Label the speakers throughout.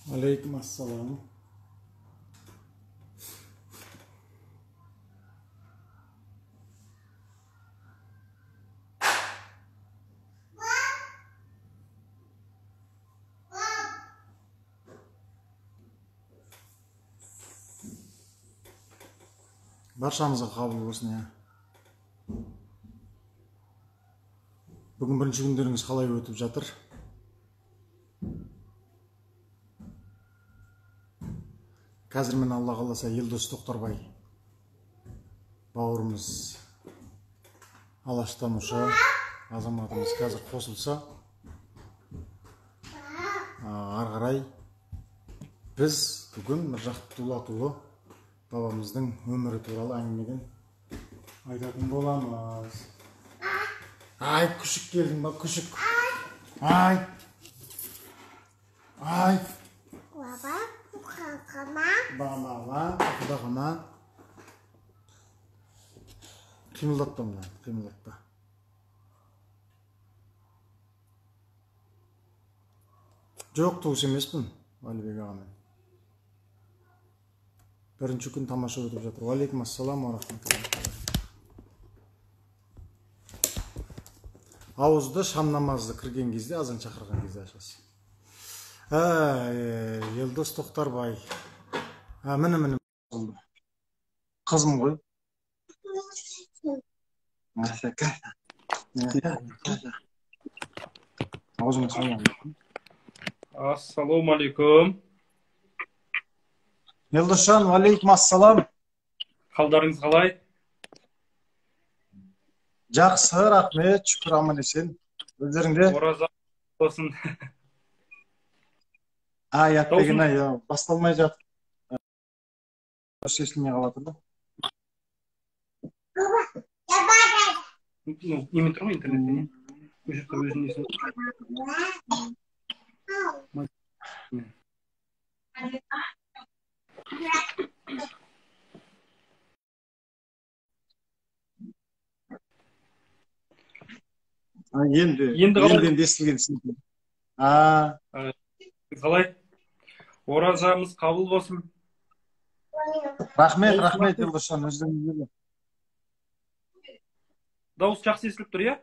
Speaker 1: Алейкум ассалам. Баршамызға қабыл болсын, иә. Бүгін бірінші күндеріңіз қалай өтіп жатыр? Қазір мен Алла қаласа Елдос Тоқтарбай бауырымыз, алаштанушы азаматымыз қазір қосылса, ары қарай біз бүгін Міржақып Дулатұлы бабамыздың өмірі туралы әңгімеден айтатын боламыз. Ай, күшік келдің ба, күшік? Ай! Ай!
Speaker 2: Баба,
Speaker 1: баба, құдағама. Қимылдатпа мынаны, қимылдатпа. Жоқ, туыс емеспін Әлібек ағамен. Бірінші күн тамаша өтіп жатыр. Уалейкум ассалам уа рахматуллахи. Ауызды шам намазы кірген кезде, азан шақырған кезде ашасыз. Елдос Тоқтарбай. Міне, міне. Қызым ғой.
Speaker 3: Ассалаумағалейкум.
Speaker 1: Елдосжан, уалейкум ассалам.
Speaker 3: Қалдарыңыз қалай?
Speaker 1: Жақсы, рахмет, шүкір, аман есен. Өздеріңде?
Speaker 3: Ораза болсын.
Speaker 1: Ай, әттеген ай, басталмай жатыр. Естілмей қалады да.
Speaker 3: Немен тұр ғой интернетте, не? Өшіріп тұр өзінің несін.
Speaker 1: Енді енді естілген.
Speaker 3: Қалай? Оразамыз қабыл болсын.
Speaker 1: Рахмет, рахмет, Елдосжан, өздеріңізге.
Speaker 3: Дауыс жақсы естіліп тұр, иә?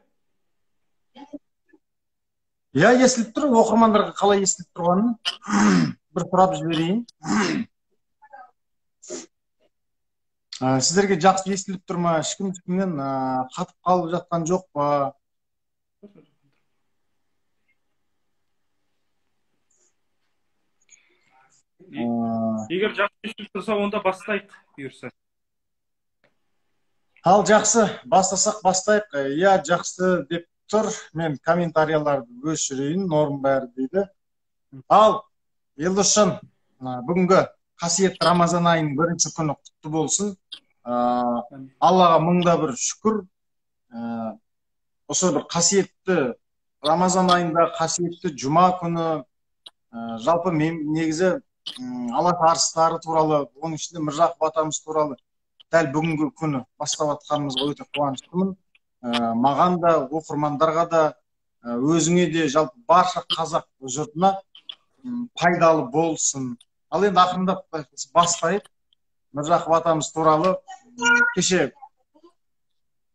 Speaker 1: Иә, естіліп тұр. Оқырмандарға қалай естіліп тұрғанын бір сұрап жіберейін. Сіздерге жақсы естіліп тұр ма? Ешкім ешкімнен қатып қалып жатқан жоқ па?
Speaker 3: Егер жақсы естіліп тұрса, онда бастайық, бұйырса.
Speaker 1: Ал жақсы, бастасақ бастайық. Иә, жақсы деп тұр. Мен комментарияларды өшірейін, норм бәрі дейді. Ал, Елдосжан, бүгінгі қасиетті Рамазан айының бірінші күні құтты болсын. Аллаға мыңда бір шүкір. Осы бір қасиетті Рамазан айында қасиетті жұма күні, жалпы мен негізі Алаш арыстары туралы, оның ішінде Міржақып атамыз туралы дәл бүгінгі күні бастап жатқанымызға өте қуаныштымын. Маған да, оқырмандарға да, өзіңе де, жалпы барша қазақ жұртына пайдалы болсын. Ал енді ақырындап бастайық. Міржақып атамыз туралы кеше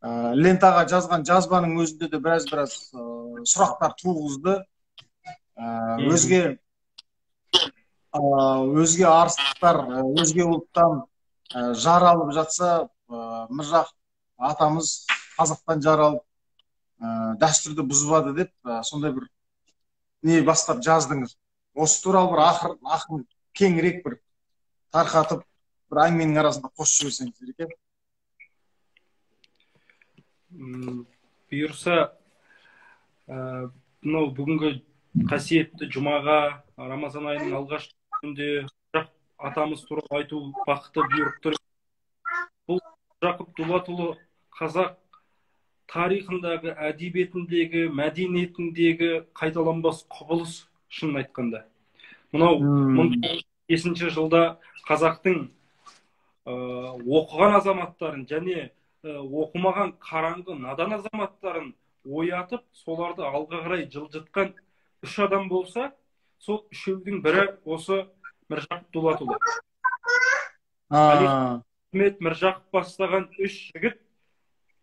Speaker 1: лентаға жазған жазбаның өзінде де біраз сұрақтар туғызды. Өзге арыстықтар, өзге ұлттан жар алып жатса, Міржақып атамыз қазақтан жар алып, дәстүрді бұзбады деп сондай бір не бастап жаздыңыз. Осы туралы бір ақырын кеңірек бір тарқатып, бір әңгіменің арасында қосып жіберсеңіз екен.
Speaker 3: Бұйырса, мынау бүгінгі қасиетті жұмаға, Рамазан айының алғашқы күнінде Міржақып атамыз туралы айту бақыты бұйырып тұр. Бұл Міржақып Дулатұлы қазақ тарихындағы, әдебиетіндегі, мәдениетіндегі қайталанбас құбылыс, шынын айтқанда. Мынау 1905 жылда қазақтың оқыған азаматтарын және оқымаған қараңғы надан азаматтарын оятып, соларды алға қарай жылжытқан үш адам болса, Сол үшеудің бірі осы Міржақып Дулатұлы. Ахмет Міржақып бастаған үш жігіт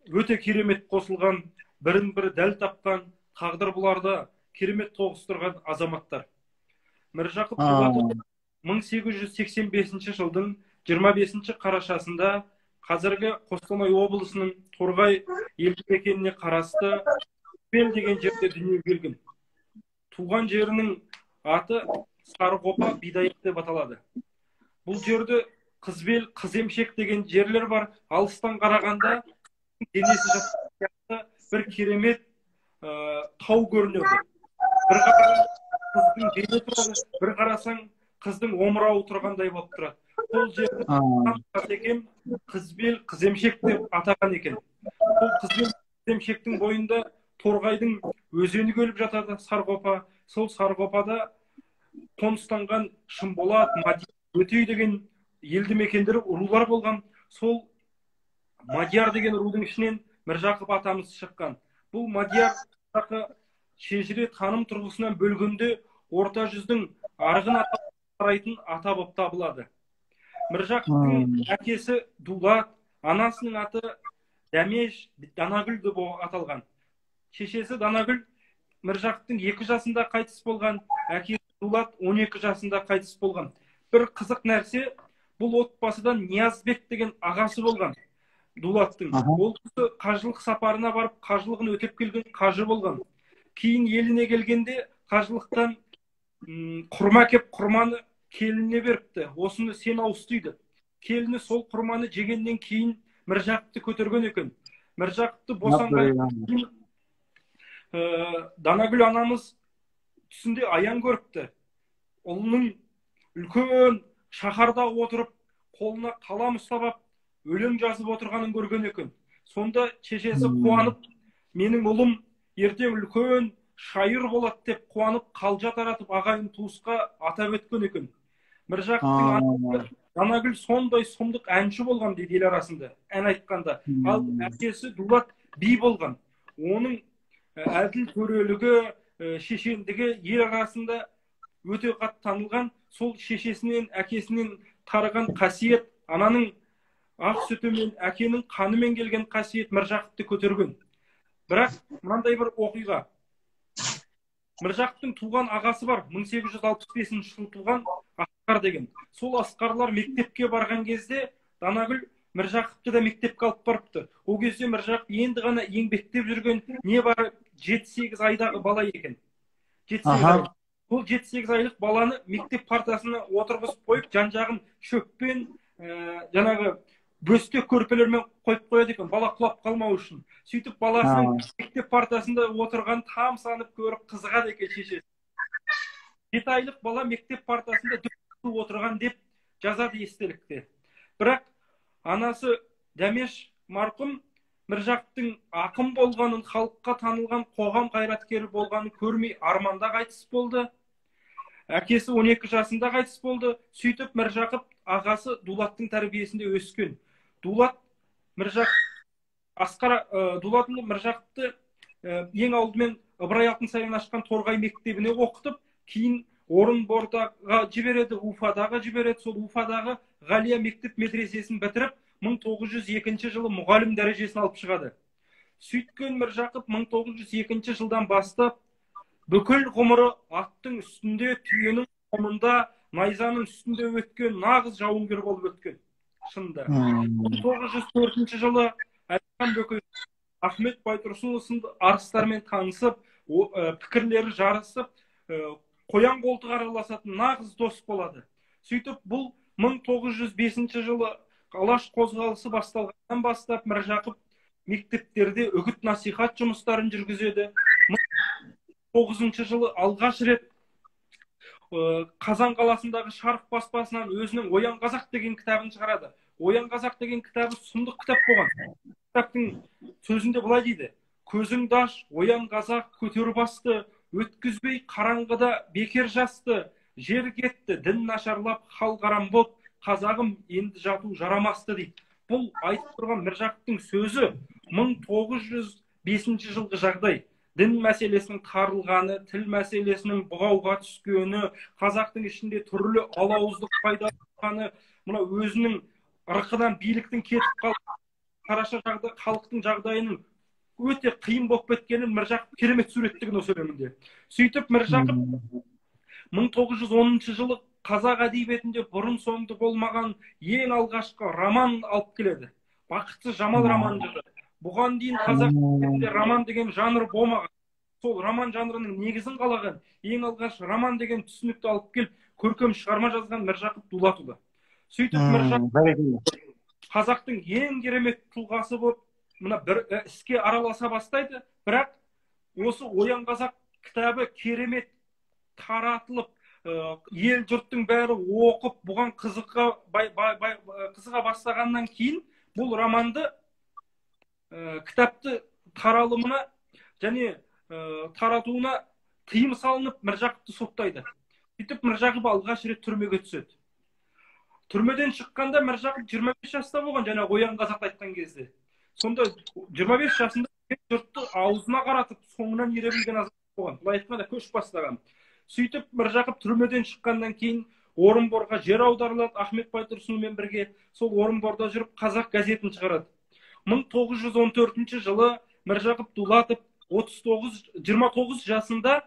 Speaker 3: өте керемет қосылған, бірін бірі дәл тапқан, тағдыр бұларды керемет тоғыстырған азаматтар. Міржақып Дулатұлы 1885 жылдың 25 қарашасында қазіргі Қостанай облысының Торғай елді мекеніне қарасты Бел деген жерде дүниеге келген. Туған жерінің аты Сарықопа Бидайық деп аталады. Бұл жерде Қызбел, Қыземшек деген жерлер бар. Алыстан қарағанда денесі жатқан бір керемет тау көрінеді. Бір қарасаң қыздың дене тұрады, бір қарасаң қыздың омырауы тұрғандай болып тұрады. Сол жерді екен Қызбел, Қыземшек деп атаған екен. Сол Қызбел, Қыземшектің бойында Торғайдың өзені келіп жатады, Сарықопа. Сол Сарықопада қоныстанған Шымболат, Мадияр, Өтей деген елді мекендері рулар болған. Сол Мадияр деген рудың ішінен Міржақып атамыз шыққан. Бұл Мадияр шежіре таным тұрғысынан бөлгенде Орта жүздің арғын ата қарайтын ата болып табылады. Міржақыптың әкесі Дулат, анасының аты Дәмеш, Данагүл деп аталған. Шешесі Данагүл Міржақыптың 2 жасында қайтыс болған, әкесі Дулат 12 жасында қайтыс болған. Бір қызық нәрсе, бұл отбасыдан Ниязбек деген ағасы болған Дулаттың. Ол кісі қажылық сапарына барып, қажылығын өтеп келген қажы болған. Кейін еліне келгенде қажылықтан құрма кеп, құрманы келініне беріпті. Осыны сен ауыз дейді. Келіні сол құрманы жегеннен кейін Міржақыпты көтерген екен. Міржақыпты босанған кейін Данагүл анамыз түсінде аян көріпті. Ұлының үлкен шаһарда отырып, қолына қалам ұстап ап, өлең жазып отырғанын көрген екен. Сонда шешесі қуанып, менің ұлым ертең үлкен шайыр болады деп қуанып, қалжа таратып, ағайын туысқа атап өткен екен. Міржақыптың анасы Данагүл сондай сұмдық әнші болған дейді ел арасында, ән айтқанда. Ал әкесі Дулат би болған. Оның әділ төрелігі, шешендігі ел арасында өте қатты танылған. Сол шешесінен, әкесінен тараған қасиет, ананың ақ сүтімен, әкенің қанымен келген қасиет Міржақыпты көтерген. Бірақ мынандай бір оқиға. Міржақыптың туған ағасы бар, 1865 жылы туған Асқар деген. Сол Асқарлар мектепке барған кезде Данагүл Міржақыпты да мектепке алып барыпты. Ол кезде Міржақып енді ғана еңбектеп жүрген, не бары 7-8 айдағы бала екен. 7-8 ай. Ол 7-8 айлық баланы мектеп партасына отырғызып қойып, жан-жағын шөппен, жаңағы бөстек көрпелермен қойып қояды екен, бала құлап қалмау үшін. Сөйтіп баласының мектеп партасында отырған тамсанып көріп қызығады екен шешесі. 7 айлық бала мектеп партасында дөп отырған деп жазады естелікте. Бірақ анасы Дәмеш марқұм Міржақыптың ақын болғанын, халыққа танылған қоғам қайраткері болғанын көрмей арманда қайтыс болды. Әкесі 12 жасында қайтыс болды. Сөйтіп Міржақып ағасы Дулаттың тәрбиесінде өскен. Дулат Міржақып Асқар Дулатұлы Міржақыпты ең алдымен Ыбырай Алтынсарин ашқан Торғай мектебіне оқытып, кейін Орынбордаға жібереді, Уфадағы жібереді. Сол Уфадағы Ғалия мектеп медресесін бітіріп, 1902 жылы мұғалім дәрежесін алып шығады. Сөйткен Міржақып 1902 жылдан бастап бүкіл ғұмыры аттың үстінде, түйенің қомында, найзаның үстінде өткен нағыз жауынгер болып өткен. Шынында. 1904 жылы Әлихан Бөкейхан, Ахмет Байтұрсынұлы сынды арыстармен танысып, пікірлері жарысып, қоян қолтық араласатын нағыз дос болады. Сөйтіп бұл 1905 жылы Алаш қозғалысы басталғаннан бастап Міржақып мектептерде үгіт насихат жұмыстарын жүргізеді. 1909 жылы алғаш рет Қазан қаласындағы Шарқ баспасынан өзінің Оян қазақ деген кітабын шығарады. Оян қазақ деген кітабы сұмдық кітап болған. Кітаптың сөзінде былай дейді: көзіңді аш, оян қазақ, көтер басты, өткізбей қараңғыда бекер жасты, жер кетті, дін нашарлап, хал қарам боп, қазағым енді жату жарамасты дейді. Бұл айтып тұрған Міржақыптың сөзі 1905 жылғы жағдай. Дін мәселесінің тарылғаны, тіл мәселесінің бұғауға түскені, қазақтың ішінде түрлі алауыздық пайда болғаны, мына өзінің ырқынан биліктің кетіп қалып, қараша жағдай, халықтың жағдайының өте қиын болып кеткенін Міржақып керемет суреттеген осы өлеңінде. Сөйтіп Міржақып 1910 жылы қазақ әдебиетінде бұрын соңды болмаған ең алғашқы роман алып келеді. Бақытсыз Жамал романын жазады. Бұған дейін қазақ әдебиетінде роман деген жанр болмаған. Сол роман жанрының негізін қалаған, ең алғаш роман деген түсінікті алып келіп, көркем шығарма жазған Міржақып Дулатұлы. Сөйтіп Міржақып қазақтың ең керемет тұлғасы болып, мына бір іске араласа бастайды. Бірақ осы Оян қазақ кітабы керемет таратылып, ел жұрттың бәрі оқып, бұған қызыға бастағаннан кейін бұл романды, кітапты таралымына және таратуына тыйым салынып, Міржақыпты соттайды. Сөйтіп Міржақып алғаш рет түрмеге түседі. Түрмеден шыққанда Міржақып 25 жаста болған, жаңа Оян қазақты айтқан кезде. Сонда 25 жасында жұртты аузына қаратып, соңынан ере білген азамат болған. Былай айтқанда көш бастаған. Сөйтіп Міржақып түрмеден шыққаннан кейін Орынборға жер аударылады Ахмет Байтұрсынұлымен бірге. Сол Орынборда жүріп Қазақ газетін шығарады. 1914 жылы Міржақып Дулатов 29 жасында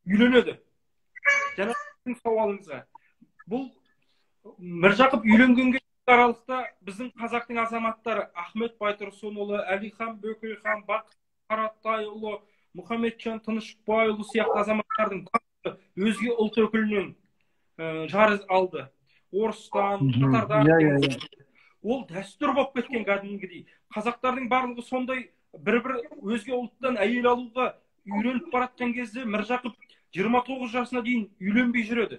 Speaker 3: үйленеді. Жаңа сіздің сауалыңызға. Бұл Міржақып үйленгенге аралықта біздің қазақтың азаматтары Ахмет Байтұрсынұлы, Әлихан Бөкейхан, Бақыт Қаратайұлы, Мұхамеджан Тынышбайұлы сияқты азаматтардың барлығы өзге ұлт өкілінен жар алды. Орыстан, татардан. Ол дәстүр болып кеткен кәдімгідей. Қазақтардың барлығы сондай бір-бір өзге ұлттан әйел алуға үйреніп баратқан кезде Міржақып 29 жасына дейін үйленбей жүреді.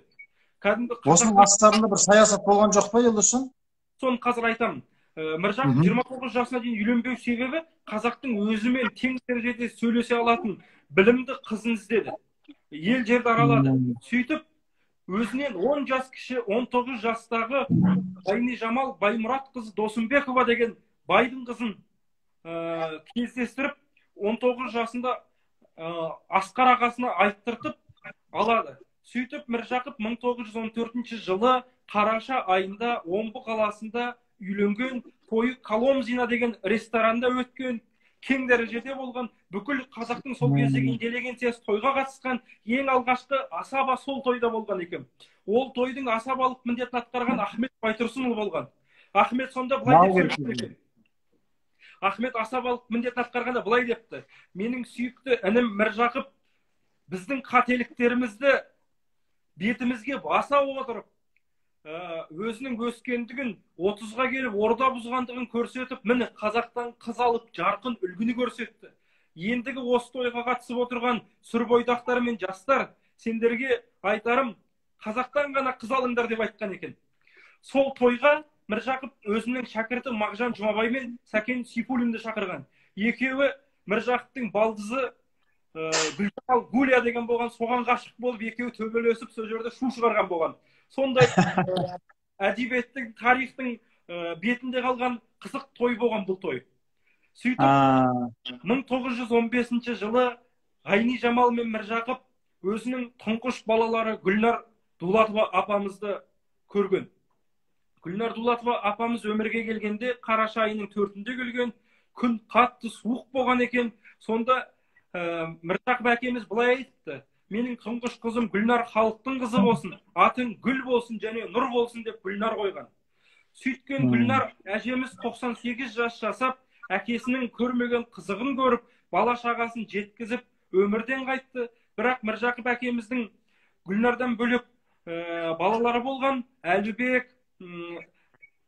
Speaker 3: Кәдімгі
Speaker 1: осының астарында бір саясат болған жоқ па, Елдосжан?
Speaker 3: Соны қазір айтамын. Міржақып 29 жасына дейін үйленбеу себебі қазақтың өзімен тең дәрежеде сөйлесе алатын білімді қызын іздеді. Ел жерді аралады. Сөйтіп өзінен 10 жас кіші 19 жастағы Ғайнижамал Баймұратқызы Досымбекова деген байдың қызын кездестіріп, 19 жасында Асқар ағасына айттыртып алады. Сөйтіп Міржақып 1914 жылы қараша айында Омбы қаласында үйленген, тойы Коломзина деген ресторанда өткен, кең дәрежеде болған, бүкіл қазақтың сол кездегі интеллигенциясы тойға қатысқан, ең алғашқы асаба сол тойда болған екен. Ол тойдың асабалық міндетін атқарған Ахмет Байтұрсынұлы болған. Ахмет сонда былай деп сөйлепті екен. Ахмет асабалық міндетін атқарғанда былай депті: менің сүйікті інім Міржақып біздің қателіктерімізді бетімізге баса отырып, өзінің өскендігін, 30-ға келіп орда бұзғандығын көрсетіп, міне қазақтан қыз алып жарқын үлгіні көрсетті. Ендігі осы тойға қатысып отырған сүрбойдақтар мен жастар, сендерге айтарым, қазақтан ғана қыз алыңдар деп айтқан екен. Сол тойға Міржақып өзінің шәкірті Мағжан Жұмабай мен Сәкен Сейфуллинді шақырған. Екеуі Міржақыптың балдызы Гүлжамал Гулия деген болған, соған ғашық болып, екеуі төбелесіп сол жерде шу шығарған болған. Сондай әдебиеттің, тарихтың бетінде қалған қызық той болған бұл той. Сөйтіп 1915 жылы Ғайнижамал мен Міржақып өзінің тұңғыш балалары Гүлнар Дулатова апамызды көрген. Гүлнар Дулатова апамыз өмірге келгенде қараша айының 4-інде келген, күн қатты суық болған екен. Сонда Міржақып әкеміз былай айтты: менің тұңғыш қызым Гүлнар халықтың қызы болсын, атың гүл болсын және нұр болсын деп Гүлнар қойған. Сөйткен Гүлнар әжеміз 98 жас жасап, әкесінің көрмеген қызығын көріп, бала шағасын жеткізіп өмірден қайтты. Бірақ Міржақып әкеміздің Гүлнардан бөлек балалары болған, Әлібек,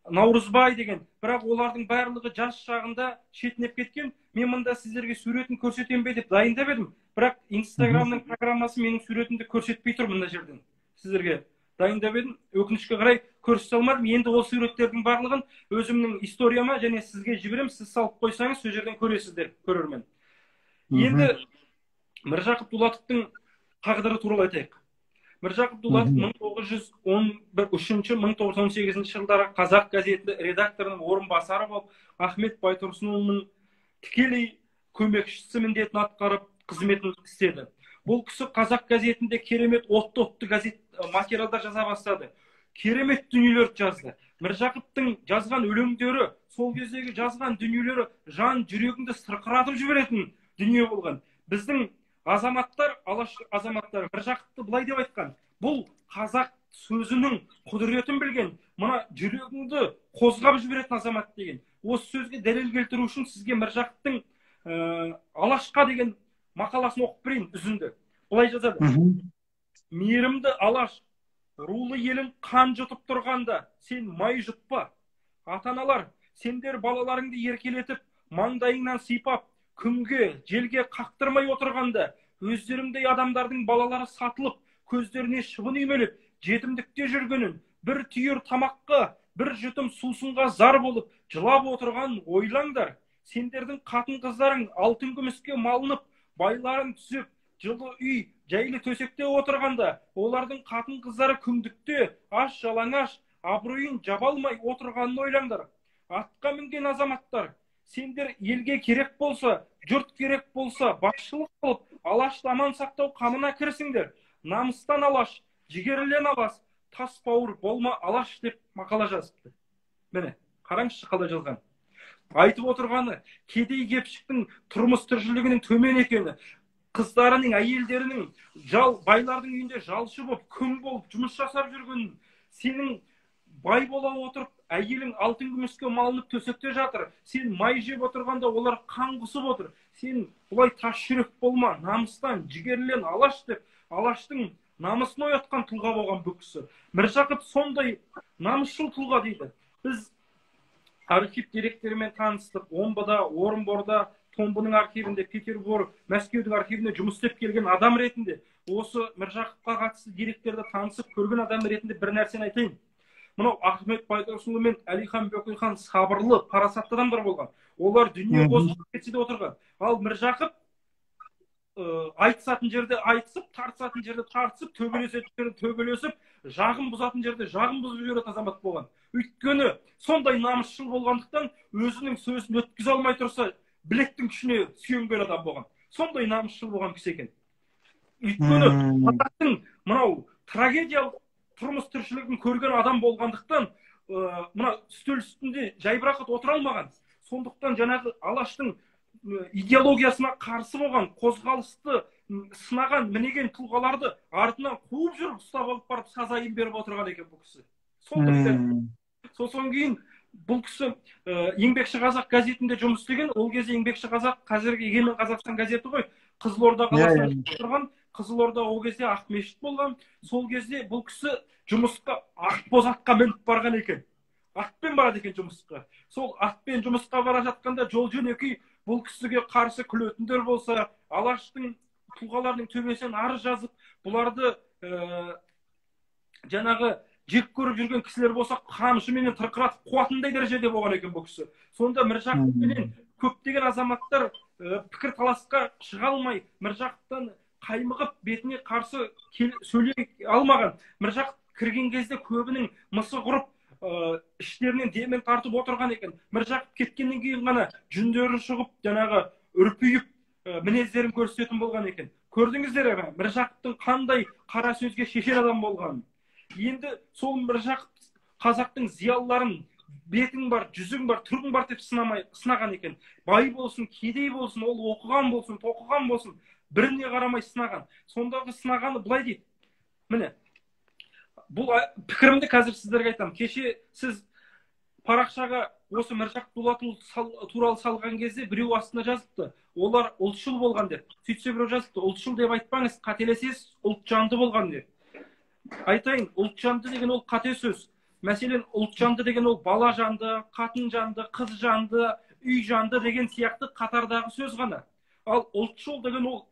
Speaker 3: Наурызбай деген. Бірақ олардың барлығы жас шағында шетінеп кеткен. Мен мында сіздерге суретін көрсетем бе деп дайындап едім. Бірақ Инстаграмның программасы менің суретімді көрсетпей тұр мына жерден. Сіздерге дайындап едім, өкінішке қарай көрсете алмадым. Енді ол суреттердің барлығын өзімнің историяма және сізге жіберем, сіз салып қойсаңыз, сол жерден көресіздер, көрермен. Енді Міржақып Дулатовтың тағдыры туралы айтайық. Міржақып Дулатов 1913-1918 жылдары Қазақ газеті редакторының орынбасары болып, Ахмет Байтұрсынұлының тікелей көмекшісі міндетін атқарып, қызметін істеді. Бұл кісі Қазақ газетінде керемет отты-отты газет материалдар жаза бастады. Керемет дүниелерді жазды. Міржақыптың жазған өлеңдері, сол кездегі жазған дүниелері жан жүрегіңді сырқыратып жіберетін дүние болған. Біздің азаматтар, Алаш азаматтары Міржақыпты былай деп айтқан: бұл қазақ сөзінің құдіретін білген, мына жүрегіңді қозғап жіберетін азамат деген. Осы сөзге дәлел келтіру үшін сізге Міржақыптың Алашқа деген мақаласын оқып берейін, үзінді. Былай жазады: Мейірімді Алаш, рулы елің қан жұтып тұрғанда, сен май жұтпа. Ата-аналар, сендер балаларыңды еркелетіп, маңдайыңнан сипап, күнге, желге қақтырмай отырғанда, өздеріңдей адамдардың балалары сатылып, көздеріне шыбын үймелеп, жетімдікте жүргенін, бір түйір тамаққа, бір жұтым сусынға зар болып, жылап отырған ойлаңдар. Сендердің қатын-қыздарың алтын күміске малынып, байларың түсіп, жылы үй, жайлы төсекте отырғанда, олардың қатын-қыздары күндікте, аш жалаңаш, абыройын жаба алмай отырғанын ойлаңдар. Атқа мінген азаматтар, сендер елге керек болса, жұрт керек болса, басшылық қылып, Алашты аман сақтау қамына кірісіңдер. Намыстан Алаш, жігерлен Алаш, тас бауыр болма Алаш деп мақала жазыпты. Міне, қараңызшы қалай жазған. Айтып отырғаны, кедей кепшіктің тұрмыс тіршілігінің төмен екені, қыздарының, әйелдерінің байлардың үйінде жалшы болып, күң болып жұмыс жасап жүргенін, сенің бай бола отырып, әйелің алтын күміске малынып төсекте жатыр, сен май жеп отырғанда олар қан құсып отыр. Сен бұлай тас жүрек болма, намыстан, жігерлен Алаш деп Алаштың намысын оятқан тұлға болған бұл кісі. Міржақып сондай намысшыл тұлға дейді. Біз архив деректерімен таныстық. Омбыда, Орынборда, Томбының архивінде, Петербург, Мәскеудің архивінде жұмыс істеп келген адам ретінде, осы Міржақыпқа қатысты деректерді танысып көрген адам ретінде бір нәрсені айтайын. Мынау Ахмет Байтұрсынұлы мен Әлихан Бөкейхан сабырлы, парасатты адамдар болған. Олар дүние қозғап кетсе де отырған. Ал Міржақып айтысатын жерде айтысып, тартысатын жерде тартысып, төбелесетін жерде төбелесіп, жағын бұзатын жерде жағын бұзып жіберетін азамат болған. Өйткені сондай намысшыл болғандықтан өзінің сөзін өткізе алмай тұрса, білектің күшіне сүйенген адам болған. Сондай намысшыл болған кісі екен. Өйткені қазақтың мынау трагедиялық тұрмыс тіршілігін көрген адам болғандықтан, мына үстел үстінде жайбарақат отыра алмаған. Сондықтан жаңағы Алаштың идеологиясына қарсы болған, қозғалысты сынаған, мінеген тұлғаларды артынан қуып жүріп ұстап алып барып сазайын беріп отырған екен бұл кісі. Сосын кейін бұл кісі Еңбекші қазақ газетінде жұмыс істеген. Ол кезде Еңбекші қазақ қазіргі Егемен Қазақстан газеті ғой, Қызылорда қаласында тұрған. Қызылорда ол кезде Ақмешіт болған. Сол кезде бұл кісі жұмысқа ақбоз атқа мініп барған екен. Атпен барады екен жұмысқа. Сол атпен жұмысқа бара жатқанда жол жөнекей бұл кісіге қарсы күлетіндер болса, Алаштың тұлғаларының төбесінен арыз жазып, бұларды жаңағы жек көріп жүрген кісілер болса, қамшыменен тырқыратып қуатындай дәрежеде болған екен бұл кісі. Сонда Міржақыппенен көптеген азаматтар пікір таласқа шыға алмай, Міржақыптан қаймығып бетіне қарсы сөйлей алмаған. Міржақып кірген кезде көбінің мысы құрып, іштерінен демен тартып отырған екен. Міржақып кеткеннен кейін ғана жүндері шығып, жаңағы үрпиіп, мінездерін көрсететін болған екен. Көрдіңіздер ме, Міржақыптың қандай қара сөзге шешен адам болғанын. Енді сол Міржақып қазақтың зиялыларын бетің бар, жүзің бар, түрің бар деп сынаған екен. Бай болсын, кедей болсын, ол оқыған болсын, тоқыған болсын, біріне қарамай сынаған. Сондағы сынағаны былай дейді. Міне, бұл пікірімді қазір сіздерге айтамын. Кеше сіз парақшаға осы Міржақып Дулатұлы туралы салған кезде біреу астына жазыпты, олар ұлтшыл болған деп. Сөйтсе біреу жазыпты, ұлтшыл деп айтпаңыз, қателесесіз, ұлтжанды болған деп. Айтайын, ұлтжанды деген ол қате сөз. Мәселен, ұлтжанды деген ол бала жанды, қатын жанды, қыз жанды, үй жанды деген сияқты қатардағы сөз ғана. Ал ұлтшыл деген ол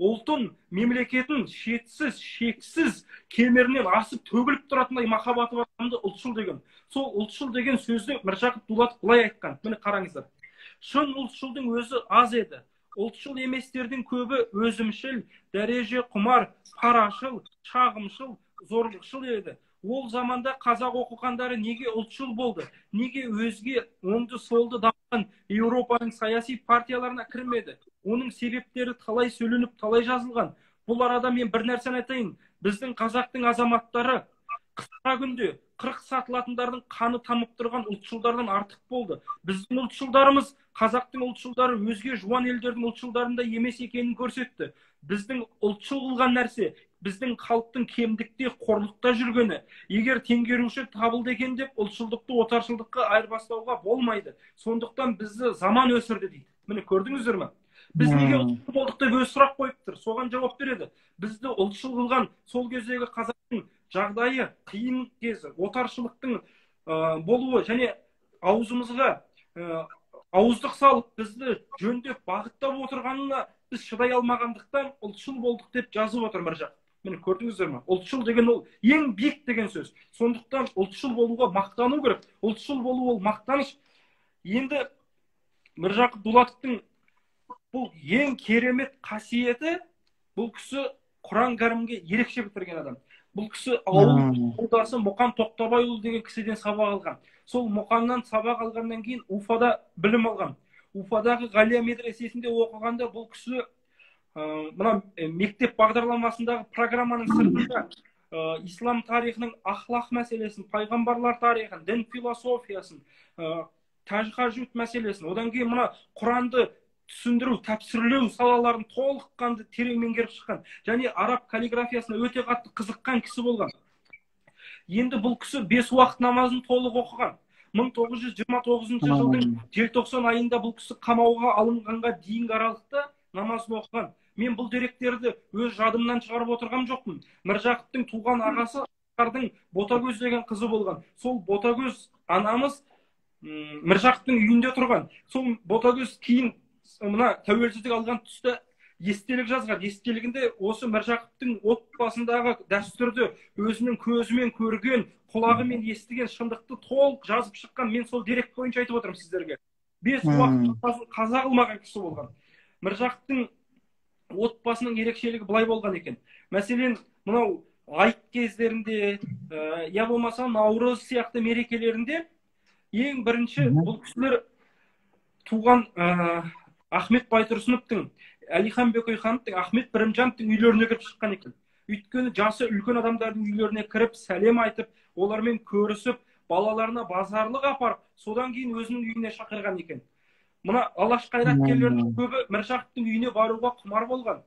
Speaker 3: ұлтын, мемлекетін шетсіз, шексіз кемерінен асып төгіліп тұратындай махаббаты бар адамды ұлтшыл деген. Сол ұлтшыл деген сөзді Міржақып Дулатов былай айтқан. Міне қараңыздар. Шын ұлтшылдың өзі аз еді. Ұлтшыл еместердің көбі өзімшіл, дәреже құмар, парашыл, шағымшыл, зорлықшыл еді. Ол заманда қазақ оқығандары неге ұлтшыл болды? Неге өзге оңды-солды дамыған Еуропаның саяси партияларына кірмеді? Оның себептері талай сөйленіп, талай жазылған. Бұл арада мен бір нәрсені айтайын. Біздің қазақтың азаматтары қысқа күнде 40 сатылатындардың қаны тамып тұрған ұлтшылдардан артық болды. Біздің ұлтшылдарымыз, қазақтың ұлтшылдары өзге жуан елдердің ұлтшылдарында емес екенін көрсетті. Біздің ұлтшыл қылған нәрсе, біздің халықтың кемдікте, қорлықта жүргені. Егер теңгеруші табылды екен деп ұлтшылдықты отаршылдыққа айырбастауға болмайды. Сондықтан бізді заман өсірді дейді. Міне, көрдіңіздер ме? Біз неге ұлтшыл болдық деп өз сұрақ қойып тұр. Соған жауап береді. Бізді ұлтшыл қылған сол кездегі қазақтың жағдайы, қиын кезі, отаршылықтың болуы және аузымызға ауыздық салып бізді жөндеп бағыттап отырғанына біз шыдай алмағандықтан ұлтшыл болдық деп жазып отыр Міржақып. Міне, көрдіңіздер ме? Ұлтшыл деген ол ең биік деген сөз. Сондықтан ұлтшыл болуға мақтану керек. Ұлтшыл болу ол мақтаныш. Енді Міржақып Дулатовтың бұл ең керемет қасиеті, бұл кісі Құран кәрімге ерекше бітірген адам. Бұл кісі ауыл молдасы Мұқан Тоқтабайұлы деген кісіден сабақ алған. Сол Мұқаннан сабақ алғаннан кейін Уфада білім алған. Уфадағы Ғалия медресесінде оқығанда бұл кісі мына мектеп бағдарламасындағы программаның сыртында ислам тарихының ахлақ мәселесін, пайғамбарлар тарихын, дін философиясын, тәжхажут мәселесін, одан кейін мына Құранды түсіндіру, тәпсірлеу салаларын толыққанды терең меңгеріп шыққан және араб каллиграфиясына өте қатты қызыққан кісі болған. Енді бұл кісі 5 уақыт намазын толық оқыған. 1929 жылдың желтоқсан айында бұл кісі қамауға алынғанға дейінгі аралықта намазын оқыған. Мен бұл деректерді өз жадымнан шығарып отырған жоқпын. Міржақыптың туған ағасы Асқардың Ботагөз деген қызы болған. Сол Ботагөз анамыз Міржақыптың үйінде тұрған. Сол Ботагөз кейін мына тәуелсіздік алған тұста естелік жазған. Естелігінде осы Міржақыптың отбасындағы дәстүрді өзінің көзімен көрген, құлағымен естіген шындықты толық жазып шыққан. Мен сол дерек бойынша айтып отырмын сіздерге. 5 уақыт қаза қылмаған кісі болған. Міржақыптың отбасының ерекшелігі былай болған екен. Мәселен, мынау айт кездерінде, я болмаса наурыз сияқты мерекелерінде ең бірінші бұл кісілер туған Ахмет Байтұрсыновтың, Әлихан Бөкейхановтың, Ахмет Бірімжановтың үйлеріне кіріп шыққан екен. Өйткені жасы үлкен адамдардың үйлеріне кіріп, сәлем айтып, олармен көрісіп, балаларына базарлық апарып, содан кейін өзінің үйіне шақырған екен. Мына алаш қайраткерлерінің көбі Міржақыптың үйіне баруға құмар болған.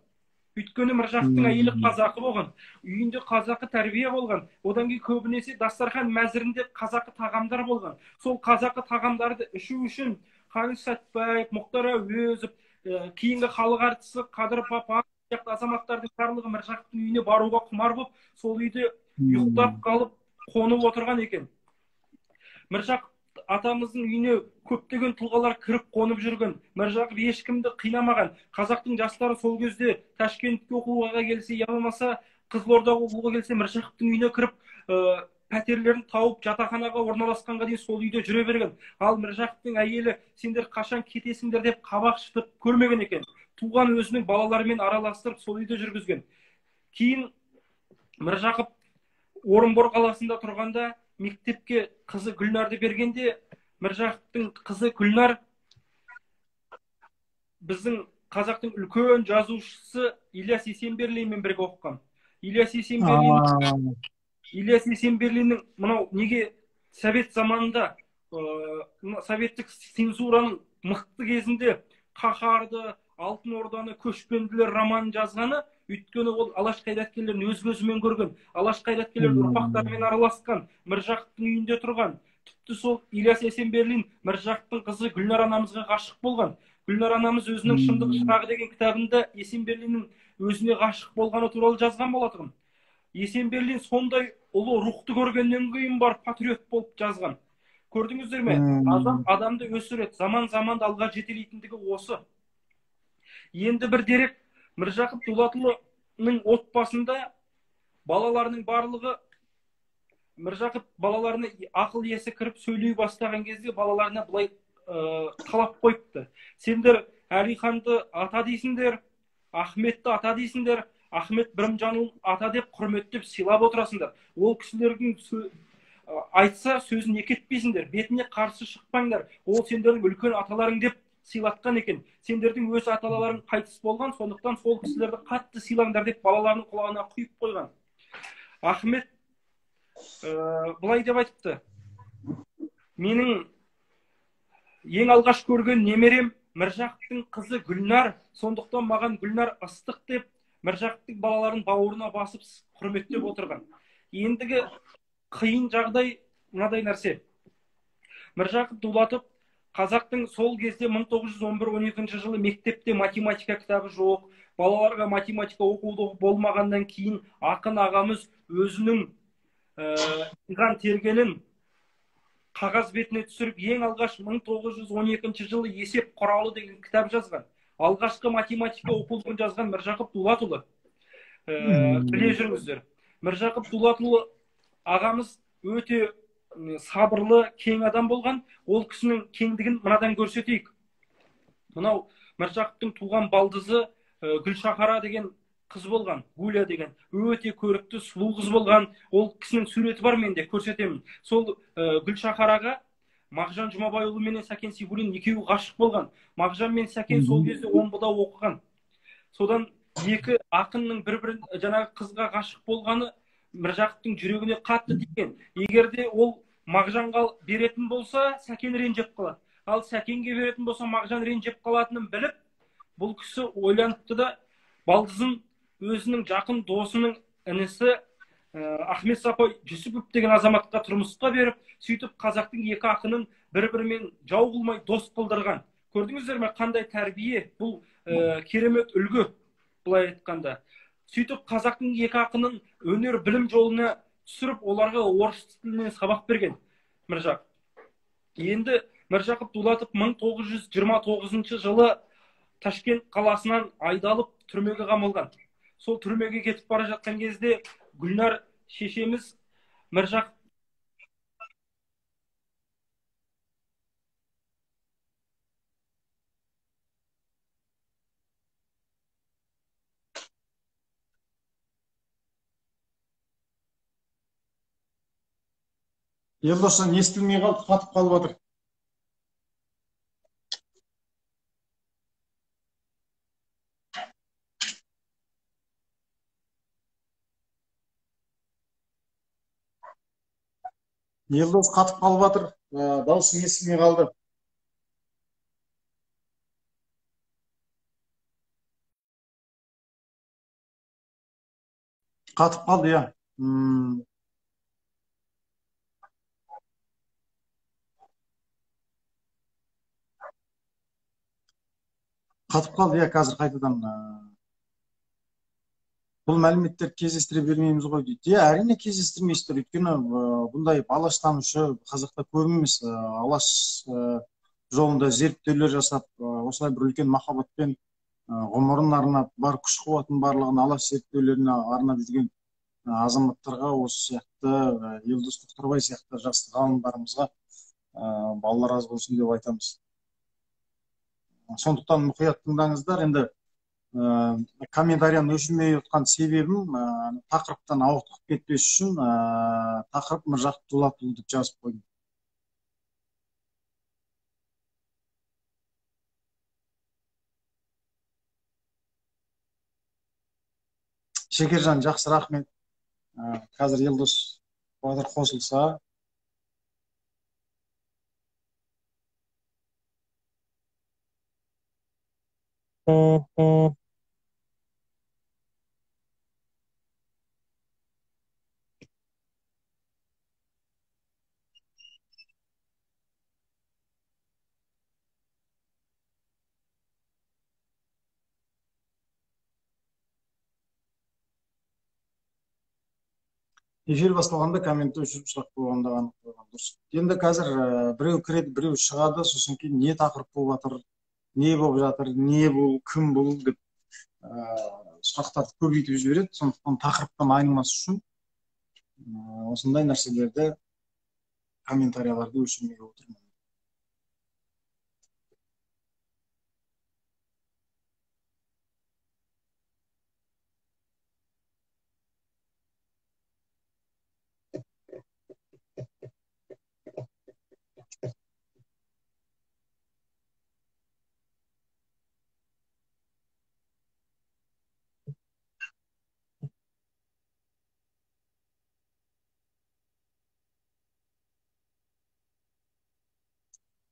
Speaker 3: Өйткені Міржақыптың әйелі қазақы болған, үйінде қазақы тәрбие болған. Одан кейін көбінесе дастархан мәзірінде қазақы тағамдар болған. Сол қазақы тағамдарды ішу үшін Қаныш Сәтбаев, Мұхтар Әуезов, кейінгі халық әртісі Қадыр Папа сияқты азаматтардың барлығы Міржақыптың үйіне баруға құмар болып, сол үйде ұйықтап қалып, қонып отырған екен. Міржақып атамыздың үйіне көптеген тұлғалар кіріп қонып жүрген. Міржақып ешкімді қинамаған. Қазақтың жастары сол кезде Ташкентке оқуға келсе, я болмаса Қызылордаға оқуға келсе, Міржақыптың үйіне кіріп, пәтерлерін тауып, жатақханаға орналасқанға дейін сол үйде жүре берген. Ал Міржақыптың әйелі сендер қашан кетесіңдер деп қабақ шытып көрмеген екен. Туған өзінің балаларымен араластырып сол үйде жүргізген. Кейін Міржақып Орынбор қаласында тұрғанда мектепке қызы Гүлнарды бергенде, Міржақыптың қызы Гүлнар біздің қазақтың үлкен жазушысы Ильяс Есенберлинмен бірге оқыған. Ильяс Есенберлиннің мынау неге совет заманында, советтік цензураның мықты кезінде Қаһарды, Алтын Орданы, Көшпенділер романын жазғаны, өйткені ол алаш қайраткерлерін өз көзімен көрген, алаш қайраткерлерінің ұрпақтарымен араласқан, Міржақыптың үйінде тұрған. Тіпті сол Ильяс Есенберлин Міржақыптың қызы Гүлнар анамызға ғашық болған. Гүлнар анамыз өзінің Шындық шырағы деген кітабында Есенберлиннің өзіне ғашық болғаны туралы жазған болатын. Есенберлин сондай ұлы рухты көргеннен кейін барып патриот болып жазған. Көрдіңіздер ме? Адам адамды өсіреді, заман заманды алға жетелейтіндігі осы. Енді бір дерек, Міржақып Дулатұлының отбасында балаларының барлығы, Міржақып балаларына ақыл есі кіріп сөйлей бастаған кезде балаларына былай талап қойыпты. Сендер Әлиханды ата дейсіңдер, Ахметті ата дейсіңдер, Ахмет Бірімжанұлын ата деп құрметтеп сыйлап отырасыңдар. Ол кісілердің айтса сөзін екі етпейсіңдер, бетіне қарсы шықпаңдар. Ол сендердің үлкен аталарың деп сыйлатқан екен. Сендердің өз аталарың қайтыс болған, сондықтан сол кісілерді қатты сыйлаңдар деп балаларының құлағына құйып қойған. Ахмет былай деп айтыпты: менің ең алғаш көрген немерем Міржақыптың қызы Гүлнар, сондықтан маған Гүлнар ыстық деп Міржақыптың балаларын бауырына басып құрметтеп отырған. Ендігі қиын жағдай мынадай нәрсе. Міржақып Дулатов қазақтың сол кезде 1911-12 жылы мектепте математика кітабы жоқ, балаларға математика оқулығы болмағаннан кейін ақын ағамыз өзінің жиған тергенін қағаз бетіне түсіріп, ең алғаш 1912 жылы есеп құралы деген кітап жазған. Алғашқы математика оқулығын жазған Міржақып Дулатұлы. Біле жүріңіздер. Міржақып Дулатұлы ағамыз өте сабырлы, кең адам болған. Ол кісінің кеңдігін мынадан көрсетейік. Мынау Міржақыптың туған балдызы Гүлшахара деген қыз болған, Гуля деген өте көрікті, сұлу қыз болған. Ол кісінің суреті бар, менде көрсетемін. Сол Гүлшахараға Мағжан Жұмабайұлы менен Сәкен Сейфуллин екеуі ғашық болған. Мағжан мен Сәкен сол кезде Омбыда оқыған. Содан екі ақынның бір-бірін жаңағы қызға ғашық болғаны Міржақыптың жүрегіне қатты тиген. Егер де ол Мағжанға беретін болса, Сәкен ренжіп қалады. Ал Сәкенге беретін болса, Мағжан ренжіп қалатынын біліп, бұл кісі ойланыпты да, балдызын өзінің жақын досының інісі Ахмет Сапа Жүсіпов деген азаматқа тұрмысқа беріп, сөйтіп қазақтың екі ақынын бір-бірімен жау қылмай дос қылдырған. Көрдіңіздер ме, қандай тәрбие, бұл керемет үлгі, былай айтқанда. Сөйтіп қазақтың екі ақынын өнер білім жолына түсіріп, оларға орыс тілінен сабақ берген Міржақып. Енді Міржақып Дулатов 1929 жылы Ташкент қаласынан айдалып түрмеге қамалған. Сол түрмеге кетіп бара жатқан кезде Гүлнар шешеміз Міржақып
Speaker 1: Елдосжан естілмей қалды, қатып қалып отыр. Елдос қатып қалып жатыр, дауысың естілмей қалды. Қатып қалды, иә. Қатып қалды, иә, қазір қайтадан. Бұл мәліметтер кездестіре бермейміз ғой дейді. Иә, әрине кездестірмейсіздер, өйткені бұндай алаштанушы қазақта көп емес. Алаш жолында зерттеулер жасап, осылай бір үлкен махаббатпен ғұмырын арнап, бар күш қуатын барлығын алаш зерттеулеріне арнап жүрген азаматтарға, осы сияқты Елдос Тоқтарбай сияқты жас ғалымдарымызға балалар аз болсын деп айтамыз. Сондықтан мұқият тыңдаңыздар. Енді комментарияны өшірмей отқан себебім тақырыптан ауытқып кетпес үшін тақырып Міржақып Дулатұлы деп жазып қойдым. Шекержан, жақсы, рахмет. Қазір Елдос батыр қосылса. Эфир басталғанда комментті өшіріп сұрақ қойғанда ғана қойған дұрыс. Енді қазір біреу кіреді, біреу шығады, сосын кейін не тақырып болып жатыр, не болып жатыр, не бұл, кім бұл деп сұрақтарды көбейтіп жібереді. Сондықтан тақырыптан айнымас үшін осындай нәрселерді, комментарияларды өшірмей отырмын.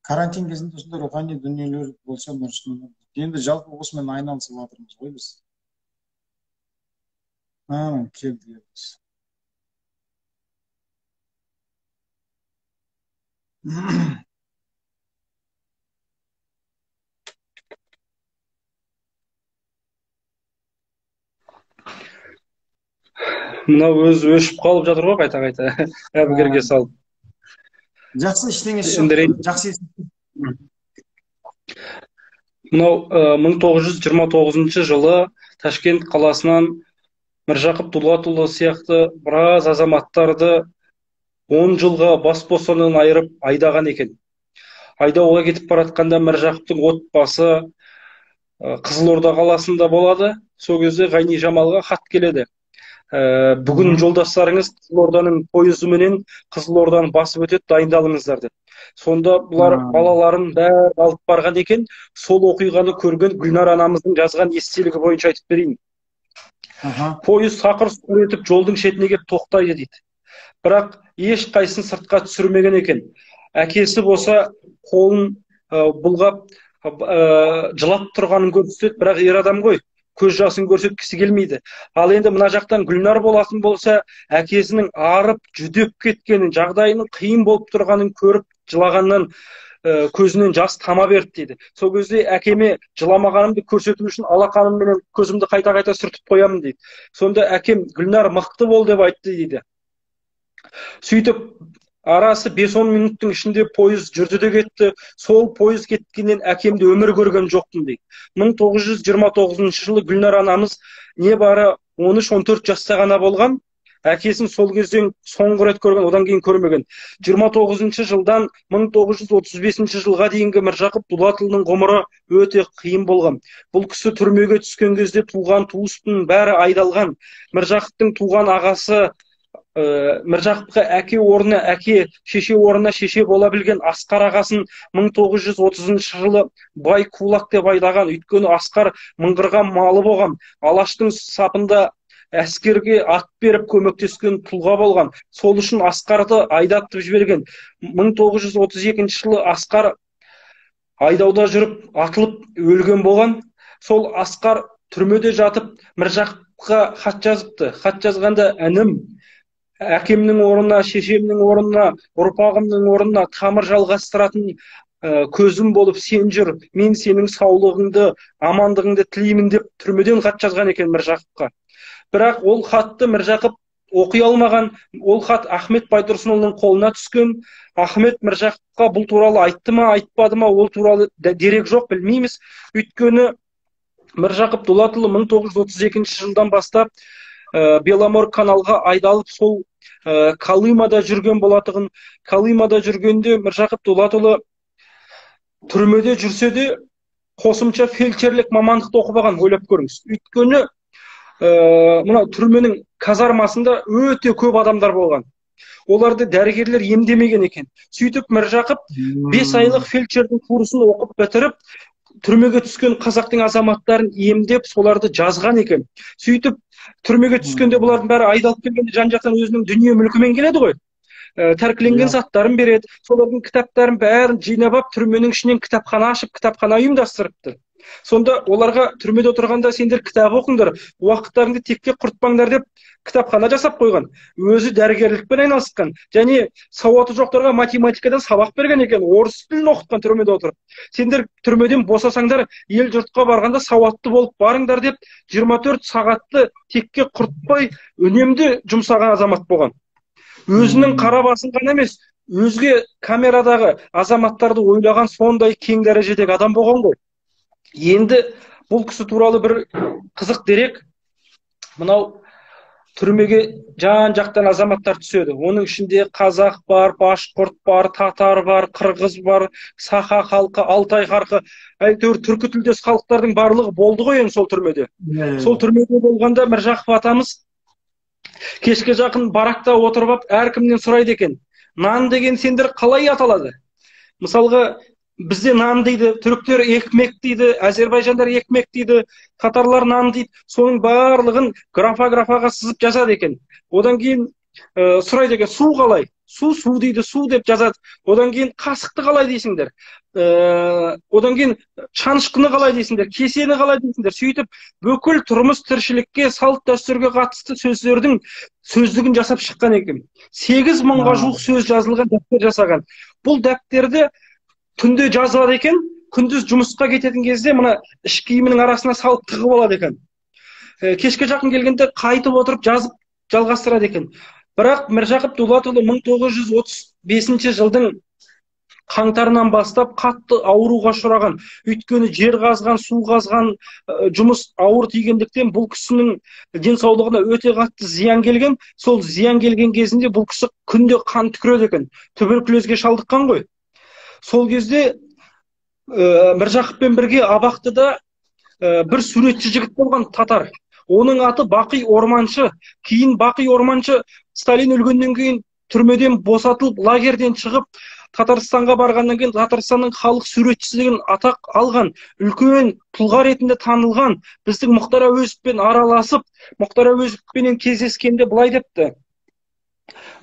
Speaker 1: Карантин кезінде осындай рухани дүниелер болса дұрыс. Енді жалпы осымен айналысып жатырмыз ғой біз. Келді.
Speaker 3: Мынау өзі өшіп қалып жатыр ғой қайта-қайта әбігерге салып.
Speaker 1: Жақсы, ештеңесі жоқ. Жақсы.
Speaker 3: Мынау 1929 жылы Ташкент қаласынан Міржақып Дулатұлы сияқты біраз азаматтарды 10 жылға бас бостандығынан айырып айдаған екен. Айдауға кетіп баратқанда Міржақыптың отбасы Қызылорда қаласында болады. Сол кезде Ғайни Жамалға хат келеді. Бүгін жолдастарыңыз Қызылорданың пойызыменен Қызылорданы басып өтеді, дайындалыңыздар деп. Сонда бұлар балаларын бәрін алып барған екен. Сол оқиғаны көрген Гүлнар анамыздың жазған естелігі бойынша айтып берейін. Пойыз сақыр-сұқыр етіп жолдың шетіне келіп тоқтайды дейді. Бірақ ешқайсысын сыртқа түсірмеген екен. Әкесі болса қолын бұлғап жылап тұрғанын көрсетеді, бірақ ер адам ғой, көз жасын көрсеткісі келмейді. Ал енді мына жақтан Гүлнар болатын болса, әкесінің арып, жүдеп кеткенін, жағдайының қиын болып тұрғанын көріп, жылағаннан көзінен жас тама берді дейді. Сол кезде әкеме жыламағанымды көрсету үшін алақанымменен көзімді қайта-қайта сүртіп қоямын дейді. Сонда әкем Гүлнар мықты бол деп айтты дейді. Сөйтіп арасы 5-10 минуттың ішінде пойыз жүрді де кетті. Сол пойыз кеткеннен әкемді өмір көрген жоқпын дейді. 1929 жылы Гүлнар анамыз небары 13-14 жаста ғана болған. Әкесін сол кезден соңғы рет көрген, одан кейін көрмеген. 29 жылдан 1935 жылға дейінгі Міржақып Дулатұлының ғұмыры өте қиын болған. Бұл кісі түрмеге түскен кезде туған туыстың бәрі айдалған. Міржақыптың туған ағасы Міржақыпқа әке орнына әке, шеше орнына шеше бола білген Асқар ағасын 1930 жылы бай кулак деп айдаған. Өйткені Асқар мыңғырған малы болған. Алаштың сапында әскерге ат беріп көмектескен тұлға болған. Сол үшін Асқарды айдатып жіберген. 1932 жылы Асқар айдауда жүріп атылып өлген болған. Сол Асқар түрмеде жатып Міржақыпқа хат жазыпты. Хат жазғанда інім, әкемнің орнына, шешемнің орнына, ұрпағымның орнына тамыр жалғастыратын көзім болып сен жүр, мен сенің саулығыңды, амандығыңды тілеймін деп түрмеден хат жазған екен Міржақыпқа. Бірақ ол хатты Міржақып оқи алмаған. Ол хат Ахмет Байтұрсынұлының қолына түскен. Ахмет Міржақыпқа бұл туралы айтты ма, айтпады ма, ол туралы дерек жоқ, білмейміз. Өйткені Міржақып Дулатұлы 1932 жылдан бастап Беломор каналға айдалып, сол Колымада жүрген болатығын. Колымада жүргенде Міржақып Дулатұлы түрмеде жүрсе де қосымша фельдшерлік мамандықты оқып алған, ойлап көріңіз. Өйткені мына түрменің казармасында өте көп адамдар болған. Оларды дәрігерлер емдемеген екен. Сөйтіп Міржақып 5 айлық фельдшердің курсын оқып бітіріп, түрмеге түскен қазақтың азаматтарын емдеп, соларды жазған екен. Сөйтіп түрмеге түскенде бұлардың бәрі айдалып келгенде жан-жақтан өзінің дүние мүлкімен келеді ғой. Тәркіленген заттарын береді, солардың кітаптарын бәрін жинап алып, түрменің ішінен кітапхана ашып, кітапхана ұйымдастырыпты. Сонда оларға түрмеде отырғанда сендер кітап оқыңдар, уақыттарыңды текке құртпаңдар деп кітапхана жасап қойған. Өзі дәрігерлікпен айналысқан және сауаты жоқтарға математикадан сабақ берген екен, орыс тілін оқытқан түрмеде отырып. Сендер түрмеден босасаңдар, ел жұртқа барғанда сауатты болып барыңдар деп 24 сағатты текке құртпай үнемді жұмсаған азамат болған. Өзінің қара басын ғана емес, өзге камерадағы азаматтарды ойлаған сондай кең дәрежедегі адам болған ғой. Енді бұл кісі туралы бір қызық дерек. Мынау түрмеге жан-жақтан азаматтар түседі. Оның ішінде қазақ бар, башқұрт бар, татар бар, қырғыз бар, саха халқы, алтай халқы, әйтеуір түркі тілдес халықтардың барлығы болды ғой енді сол түрмеде. Сол түрмеде болғанда Міржақып атамыз кешке жақын баракта отырып алып әркімнен сұрайды екен. Нан деген сендер қалай аталады? Мысалға бізде нан дейді, түріктер екмек дейді, әзербайжандар екмек дейді, татарлар нан дейді. Соның барлығын графа-графаға сызып жазады екен. Одан кейін
Speaker 2: Сұрайды екен, су қалай? Су, су дейді, су деп жазады. Одан кейін қасықты қалай дейсіңдер? Одан кейін шанышқыны қалай дейсіңдер? Кесені қалай дейсіңдер? Сөйтіп бүкіл тұрмыс тіршілікке, салт дәстүрге қатысты сөздердің сөздігін жасап шыққан екен. 8000-ға жуық сөз жазылған дәптер жасаған. Бұл дәптерді түнде жазылады екен, күндіз жұмысқа кететін кезде мына іш киімінің арасына салып тығып алады екен. Кешке жақын келгенде қайтып отырып жазып жалғастырады екен. Бірақ Міржақып Дулатұлы 1935 жылдың қаңтарынан бастап қатты ауруға ұшыраған. Өйткені жер қазған, су қазған жұмыс ауыр тигендіктен бұл кісінің денсаулығына өте қатты зиян келген. Сол зиян келген кезінде бұл кісі күнде қан түкіреді екен. Туберкулезге шалдыққан ғой. Сол кезде Міржақыппен бірге абақтыда бір суретші жігіт болған, татар. Оның аты Бақи Орманшы. Кейін Бақи Орманшы Сталин өлгеннен кейін түрмеден босатылып, лагерден шығып, Татарстанға барғаннан кейін Татарстанның халық суретшісі деген атақ алған, үлкен тұлға ретінде танылған. Біздің Мұхтар Әуезовпен араласып, Мұхтар Әуезовпенен кездескенде былай депті: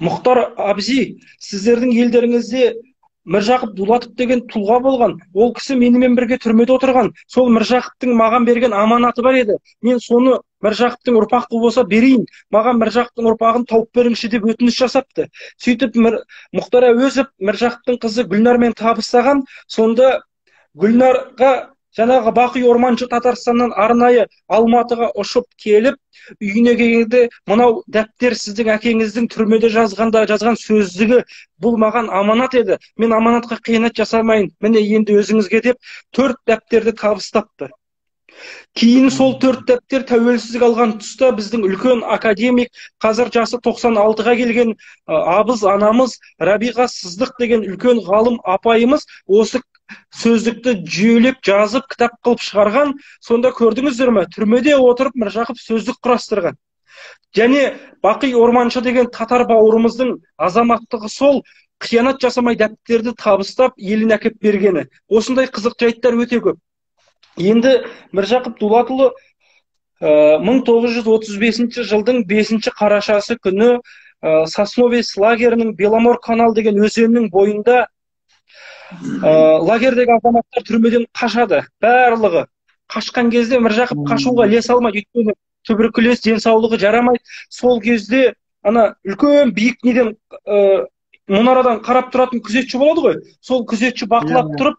Speaker 2: Мұхтар Абзи, сіздердің елдеріңізде Міржақып Дулатов деген тұлға болған. Ол кісі менімен бірге түрмеде отырған. Сол Міржақыптың маған берген аманаты бар еді. Мен соны Міржақыптың ұрпағы болса берейін. Маған Міржақыптың ұрпағын тауып беріңізші деп өтініш жасапты. Сөйтіп Мұхтар Әуезов Міржақыптың қызы Гүлнармен табыстаған. Сонда Гүлнарға жаңағы Бақи Орманшы Татарстаннан арнайы Алматыға ұшып келіп, үйіне келгенде, мынау дәптер сіздің әкеңіздің түрмеде жазғанда жазған сөздігі, бұл маған аманат еді, мен аманатқа қиянат жасамайын, міне енді өзіңізге деп 4 дәптерді табыстапты. Кейін сол 4 дәптер тәуелсіздік алған тұста біздің үлкен академик, қазір жасы 96-ға келген абыз анамыз Рабиға Сыздық деген үлкен ғалым апайымыз осы сөздікті жүйелеп жазып кітап қылып шығарған. Сонда көрдіңіздер ме, түрмеде отырып Міржақып сөздік құрастырған. Және Бақи Орманшы деген татар бауырымыздың азаматтығы сол, қиянат жасамай дәптерді табыстап еліне әкеп бергені. Осындай қызық жайттар өте көп. Енді Міржақып Дулатұлы 1935 жылдың 5 қарашасы күні Сосновец лагерінің Беломор канал деген өзеннің бойында лагердегі азаматтар түрмеден қашады. Барлығы қашқан кезде Міржақып қашуға ілесе алмайды, өйткені туберкулез денсаулығы жарамайды. Сол кезде ана үлкен биік неден мұнарадан қарап тұратын күзетші болады ғой. Сол күзетші бақылап тұрып,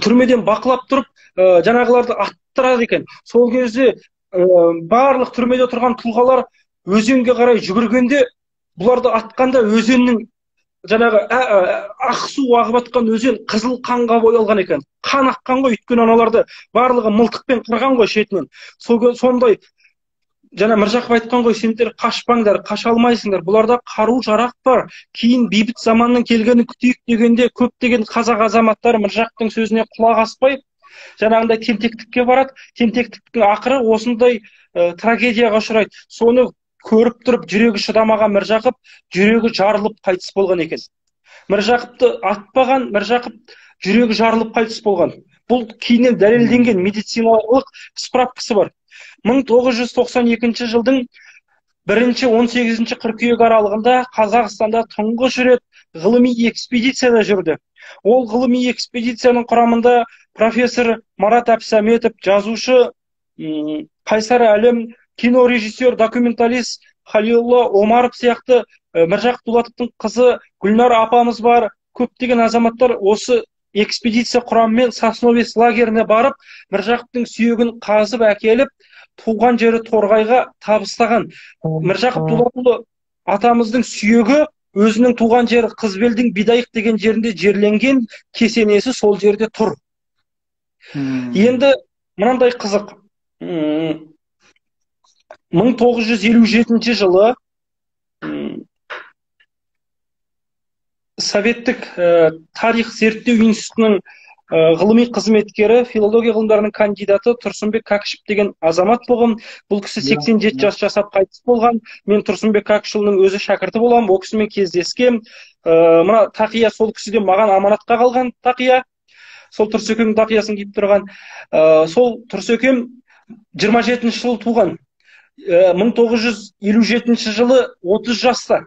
Speaker 2: түрмеден бақылап тұрып, жаңағыларды аттырады екен. Сол кезде барлық түрмеде тұрған тұлғалар өзенге қарай жүгіргенде, бұларды атқанда өзеннің жаңағы ақ су ағып атқан өзен қызыл қанға боялған екен. Қан аққан ғой, өйткені аналарды барлығы мылтықпен қырған ғой шетінен. Сондай жаңа Міржақып айтқан ғой, сендер қашпаңдар, қаша алмайсыңдар, бұларда қару жарақ бар, кейін бейбіт заманның келгенін күтейік дегенде көптеген қазақ азаматтары Міржақыптың сөзіне құлақ аспай жаңағындай тентектікке барады. Тентектіктің ақыры осындай трагедияға ұшырайды. Соны көріп тұрып жүрегі шыдамаған Міржақып жүрегі жарылып қайтыс болған екен. Міржақыпты атпаған, Міржақып жүрегі жарылып қайтыс болған. Бұл кейіннен дәлелденген медициналық справкасы бар. 1992 жылдың 1-18 қыркүйек аралығында Қазақстанда тұңғыш рет ғылыми экспедицияда жүрді. Ол ғылыми экспедицияның құрамында профессор Марат Әпсәметов, жазушы Қайсар Әлім, кинорежиссер, документалист Халилулла Омаров сияқты, Міржақып Дулатовтың қызы Гүлнар апамыз бар. Көптеген азаматтар осы экспедиция құрамымен Сосновец лагеріне барып, Міржақыптың сүйегін қазып әкеліп, туған жері Торғайға табыстаған. Міржақып Дулатұлы атамыздың сүйегі өзінің туған жері Қызбелдің Бидайық деген жерінде жерленген, кесенесі сол жерде тұр. Енді мынандай қызық. 1957 жылы Советтік тарих зерттеу институтының ғылыми қызметкері, филология ғылымдарының кандидаты Тұрсынбек Кәкішев деген азамат болған. Бұл кісі 87 жас жасап қайтыс болған. Мен Тұрсынбек Кәкішұлының өзі шәкірті боламын, ол кісімен кездескем. Мына тақия сол кісіден маған аманатқа қалған тақия. Сол Тұрсекеңнің тақиясын киіп тұрған. Сол Тұрсекең 27 жылы туған. 1957 жылы 30 жаста.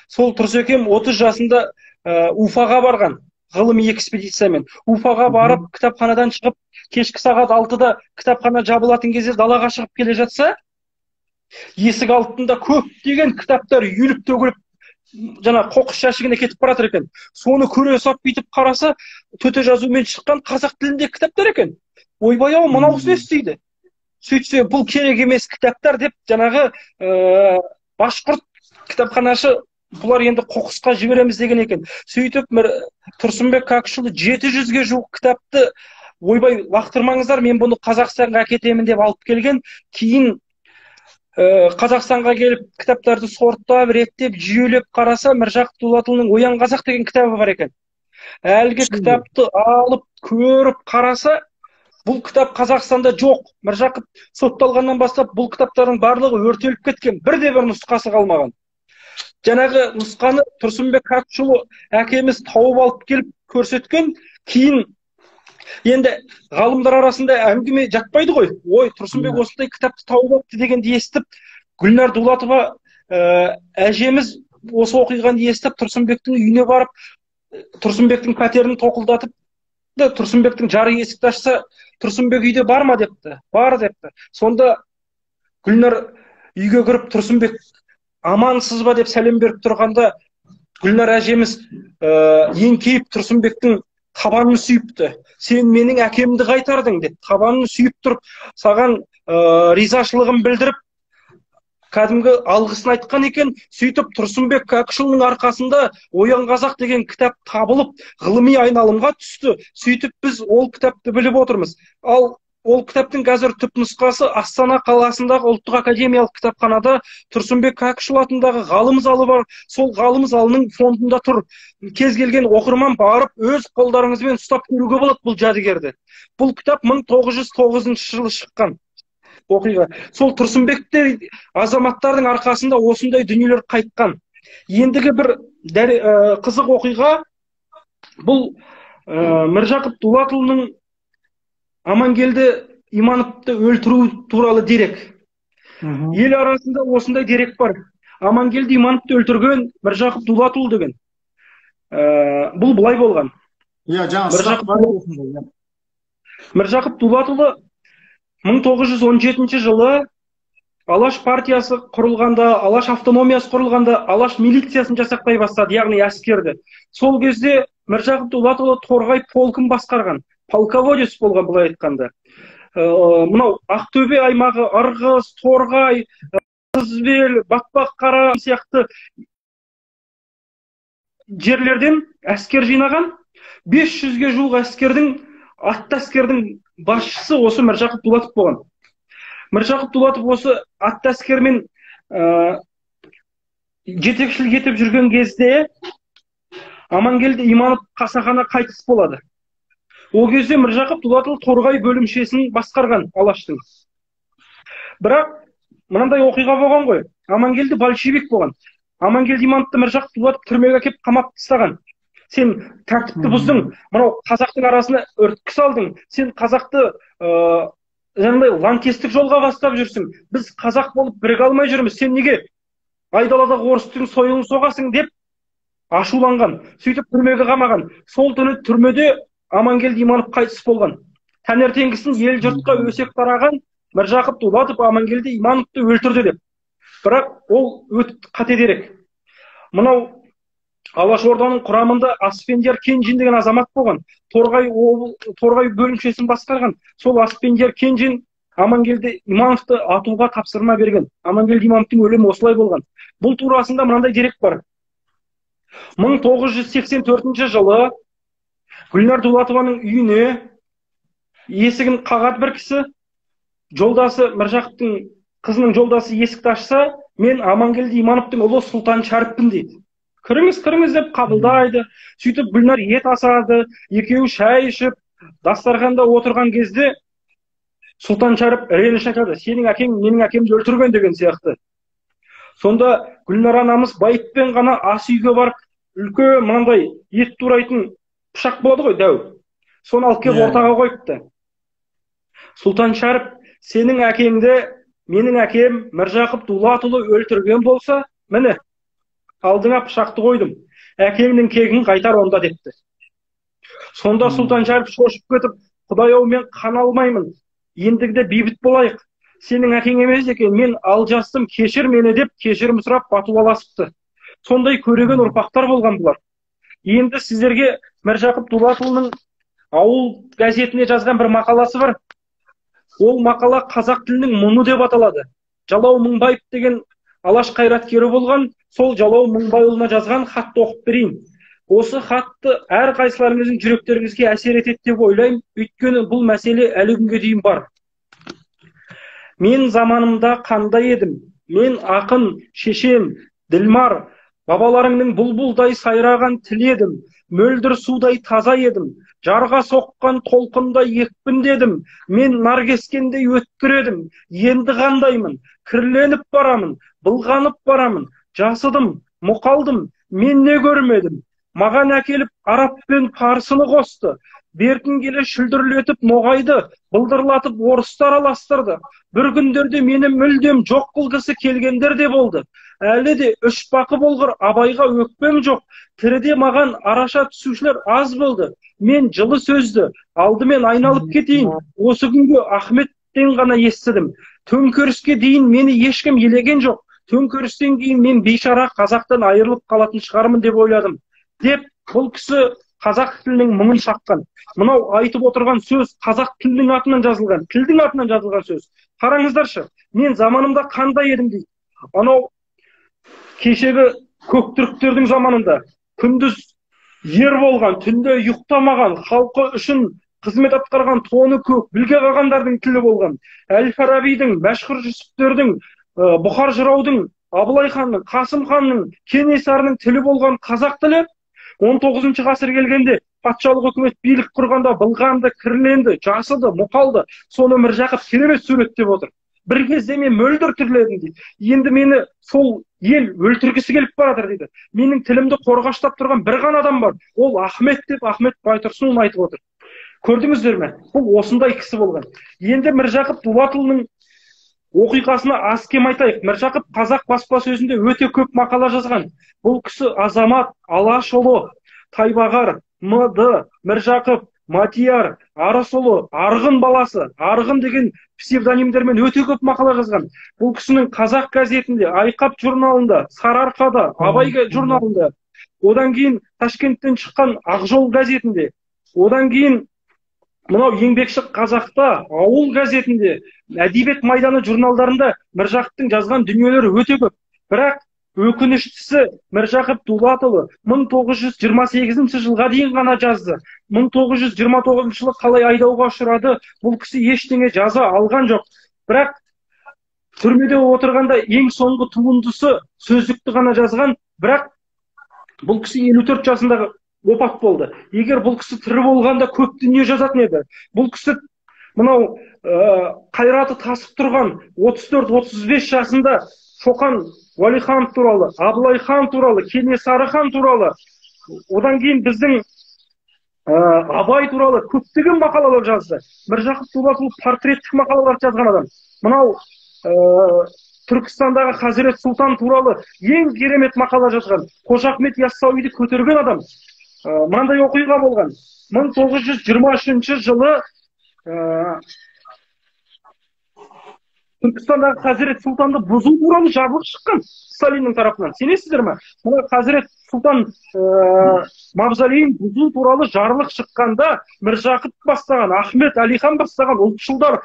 Speaker 2: Сол Тұрсекем 30 жасында Уфаға барған ғылыми экспедициямен. Уфаға барып, кітапханадан шығып, кешкі сағат 6-да кітапхана жабылатын кезде далаға шығып келе жатса, есік алдында көптеген кітаптар үйіліп төгіліп, жаңа қоқыс жәшігіне кетіп бара жатыр екен. Соны көре сап бүйтіп қараса, төте жазумен шыққан қазақ тіліндегі кітаптар екен. Ойбай ау, мынаусы не істейді? Сөйтсе, бұл керек емес кітаптар деп жаңағы башқұрт кітапханашы бұлар енді қоқысқа жібереміз деген екен. Сөйтіп Тұрсынбек Кәкішұлы 700-ге жуық кітапты ойбай лақтырмаңыздар, мен бұны Қазақстанға әкетемін деп алып келген. Кейін Қазақстанға келіп кітаптарды сорттап, реттеп, жүйелеп қараса, Міржақып Дулатұлының Оян қазақ деген кітабы бар екен. Әлгі кітапты алып, көріп қараса, бұл кітап Қазақстанда жоқ. Міржақып сотталғаннан бастап бұл кітаптардың барлығы өртеліп кеткен, бірде бір нұсқасы қалмаған. Жаңағы нұсқаны Тұрсынбек Кәкішұлы әкеміз тауып алып келіп көрсеткен. Кейін енді ғалымдар арасында әңгіме жатпайды ғой. Ой, Тұрсынбек осындай кітапты тауып алыпты дегенді естіп, Гүлнар Дулатова әжеміз осы оқиғаны естіп, Тұрсынбектің үйіне барып, Тұрсынбектің пәтерін тоқылдатып, Тұрсынбектің жары есікті ашса, Тұрсынбек үйде бар ма депті. Бар депті. Сонда Гүлнар үйге кіріп, Тұрсынбек амансыз ба деп сәлем беріп тұрғанда, Гүлнар әжеміз еңкейіп Тұрсынбектің табанын сүйіпті. Сен менің әкемді қайтардың деп табанын сүйіп тұрып, саған ризашылығын білдіріп, кәдімгі алғысын айтқан екен. Сөйтіп Тұрсынбек Кәкішұлының арқасында Оян қазақ деген кітап табылып, ғылыми айналымға түсті. Сөйтіп біз ол кітапты біліп отырмыз. Ал ол кітаптың қазір түп нұсқасы Астана қаласындағы ұлттық академиялық кітапханада Тұрсынбек Кәкішұлы атындағы ғалым залы бар. Сол ғалым залының фондында тұр. Кез келген оқырман барып өз қолдарыңызбен ұстап көруге болады бұл жәдігерді. Бұл кітап 1909 жылы шыққан оқиға. Сол Тұрсынбектей азаматтардың арқасында осындай дүниелер қайтқан. Ендігі бір қызық оқиға бұл Міржақып Дулатұлының Амангелді Имановты өлтіру туралы дерек. Ел арасында осындай дерек бар. Амангелді Имановты өлтірген Міржақып Дулатұлы деген. Бұл былай болған. Міржақып Дулатұлы 1917 жылы Алаш партиясы құрылғанда, Алаш автономиясы құрылғанда, Алаш милициясын жасақтай бастады, яғни әскерді. Сол кезде Міржақып Дулатұлы Торғай полкын басқарған, полководец болған былай айтқанда. Мынау Ақтөбе аймағы, Ырғыз, Торғай, Қызбел, Батпаққара сияқты жерлерден әскер жинаған. 500-ге жуық әскердің, атты әскердің басшысы осы Міржақып Дулатов болған. Міржақып Дулатов осы атты әскермен жетекшілік етіп жүрген кезде Амангелді Иманов қасақана қайтыс болады. Ол кезде Міржақып Дулатұлы Торғай бөлімшесін басқарған Алаштың. Бірақ мынандай оқиға болған ғой. Амангелді большевик болған. Амангелді Имановты Міржақып Дулатов түрмеге әкеп қамап тастаған. Сен тәртіпті бұздың, мынау қазақтың арасына үрткі салдың, сен қазақты жаңағыдай лаңкестік жолға бастап жүрсің, біз қазақ болып біріге алмай жүрміз, сен неге айдаладағы орыстың сойылын соғасың деп ашуланған, сөйтіп түрмеге қамаған. Сол түні түрмеде Амангелді Иманов қайтыс болған. Таңертеңгісін ел жұртқа өсек тараған Міржақып Дулатов Амангелді Имановты өлтірді деп. Бірақ ол өте қате дерек. Мынау Алаш Орданың құрамында Аспендияр Кенжин деген азамат болған. Торғай бөлімшесін басқарған. Сол Аспендияр Кенжин Амангелді Имановты атуға тапсырма берген. Амангелді Имановтың өлімі осылай болған. Бұл турасында мынандай дерек бар. 1984 жылы Гүлнар Дулатованың үйіне есігін қағады бір кісі, жолдасы Міржақыптың қызының жолдасы есікті ашса, мен Амангелді Имановтың ұлы Сұлтан Шәріппін дейді. Кіріңіз, кіріңіз деп қабылдайды. Сөйтіп Гүлнар ет асады, екеуі шай ішіп, дастарханда отырған кезде Сұлтан Шәріп реніш айтады, сенің әкең менің әкемді өлтірген деген сияқты. Сонда Гүлнар анамыз байыппен ғана ас үйге барып, үлкен мынандай ет турайтын пышақ болады ғой, дәу. Соны алып келіп ортаға қойыпты. Сұлтан Шәріп, сенің әкеңді Менің әкем Міржақып Дулатұлы өлтірген болса, міне, алдыңа пышақты қойдым. Әкеңнің кегін қайтар онда депті. Сонда Сұлтан Шәріп шошып кетіп, Құдай ау, мен қан алмаймын. Ендігіде бейбіт болайық. Сенің әкең емес екен, мен алжастым, кешір мені деп кешірім сұрап батуаласыпты. Сондай көреген ұрпақтар болған бұлар. Енді сіздерге Міржақып Дулатұлының Ауыл газетіне жазған бір мақаласы бар. Ол мақала қазақ тілінің мұңы деп аталады. Жалау Мыңбаев деген алаш қайраткері болған, сол Жалау Мыңбайұлына жазған хатты оқып берейін. Осы хатты әр қайсыларыңыздың жүректеріңізге әсер етеді деп ойлаймын, өйткені бұл мәселе әлі күнге дейін бар. Мен заманымда қандай едім? Мен ақын, шешен, ділмар, бабаларыңның бұлбұлдай сайраған тіл едім, мөлдір судай таза едім, жарға соққан толқындай екпіндедім, мен нар кескендей өткір едім, енді қандаймын, кірленіп барамын, былғанып барамын, жасыдым, мұқалдым, мен не көрмедім? Маған әкеліп араб пен парсыны қосты, бертін келе шүлдірлетіп ноғайды, былдырлатып орысты араластырды. Бір күндерде мені мүлдем жоқ қылғысы келгендер де болды. Әлі де үш бақы болғыр Абайға өкпем жоқ. Тіріде маған араша түсушілер аз болды. Мен жылы сөзді алдымен айналып кетейін. Осы күнгі Ахметтен ғана естідім. Төңкеріске дейін мені ешкім елеген жоқ. Төңкерістен кейін мен бейшара қазақтан айырылып қалатын шығармын деп ойладым. Деп бұл кісі қазақ тілінің мұңын шаққан. Мынау айтып отырған сөз қазақ тілінің атынан жазылған, тілдің атынан жазылған сөз. Қараңыздаршы, мен заманымда қандай едім дейді. Анау кешегі көк түріктердің заманында күндіз ер болған, түнде ұйықтамаған, халқы үшін қызмет атқарған тоны көк, білге қағандардың тілі болған. Әл-Фарабидің, Мәшһүр Жүсіптердің, Бұхар жыраудың, Абылай ханның, Қасым ханның, Кенесарының тілі болған қазақ тілі 19 ғасыр келгенде патшалық үкімет билік құрғанда былғанды, кірленді, жасыды, мұқалды. Соны Міржақып керемет суреттеп отыр. Бір кезде мен мөлдір түрледім дейді. Енді мені сол ел өлтіргісі келіп баратыр дейді. Менің тілімді қорғаштап тұрған бір ғана адам бар. Ол Ахмет деп Ахмет Байтұрсынұлы айтып отыр. Көрдіңіздер ме? Бұл осындай кісі болған. Енді Міржақып Дулатұлының оқиғасына аз кем айтайық. Міржақып қазақ баспасөзінде өте көп мақала жазған. Бұл кісі азамат, алашұлы, Тайбағар, М.Д., Міржақып, Матияр, Арысұлы, Арғын баласы, Арғын деген псевдонимдермен өте көп мақала жазған. Бұл кісінің Қазақ газетінде, Айқап журналында, Сарыарқада, Абай журналында, одан кейін Ташкенттен шыққан Ақжол газетінде, одан кейін мынау Еңбекші қазақта, Ауыл газетінде, Әдебиет майданы журналдарында Міржақыптың жазған дүниелері өте көп. Бірақ өкініштісі Міржақып Дулатұлы 1928 жылға дейін ғана жазды. 1929 жылы қалай айдауға ұшырады, бұл кісі ештеңе жаза алған жоқ. Бірақ түрмеде отырғанда ең соңғы туындысы сөздікті ғана жазған. Бірақ бұл кісі 54 жасындағы опат болды. Егер бұл кісі тірі болғанда көп дүние жазатын еді. Бұл кісі мынау қайраты тасып тұрған 34-35 жасында Шоқан Уәлиханов туралы, Абылай хан туралы, Кенесары хан туралы, одан кейін біздің Абай туралы көптеген мақалалар жазды. Міржақып Дулатұлы портреттік мақалалар жазған адам. Мынау Түркістандағы Хазірет Сұлтан туралы ең керемет мақала жазған, Қожа Ахмет Яссауиді көтерген адам. Мынандай оқиға болған. 1923 жылы Түркістандағы Хазірет Сұлтанды бұзу туралы жарлық шыққан Сталиннің тарапынан. Сенесіздер ме? Мына Хазірет Сұлтан мавзолейін бұзу туралы жарлық шыққанда Міржақып бастаған, Ахмет Әлихан бастаған ұлтшылдар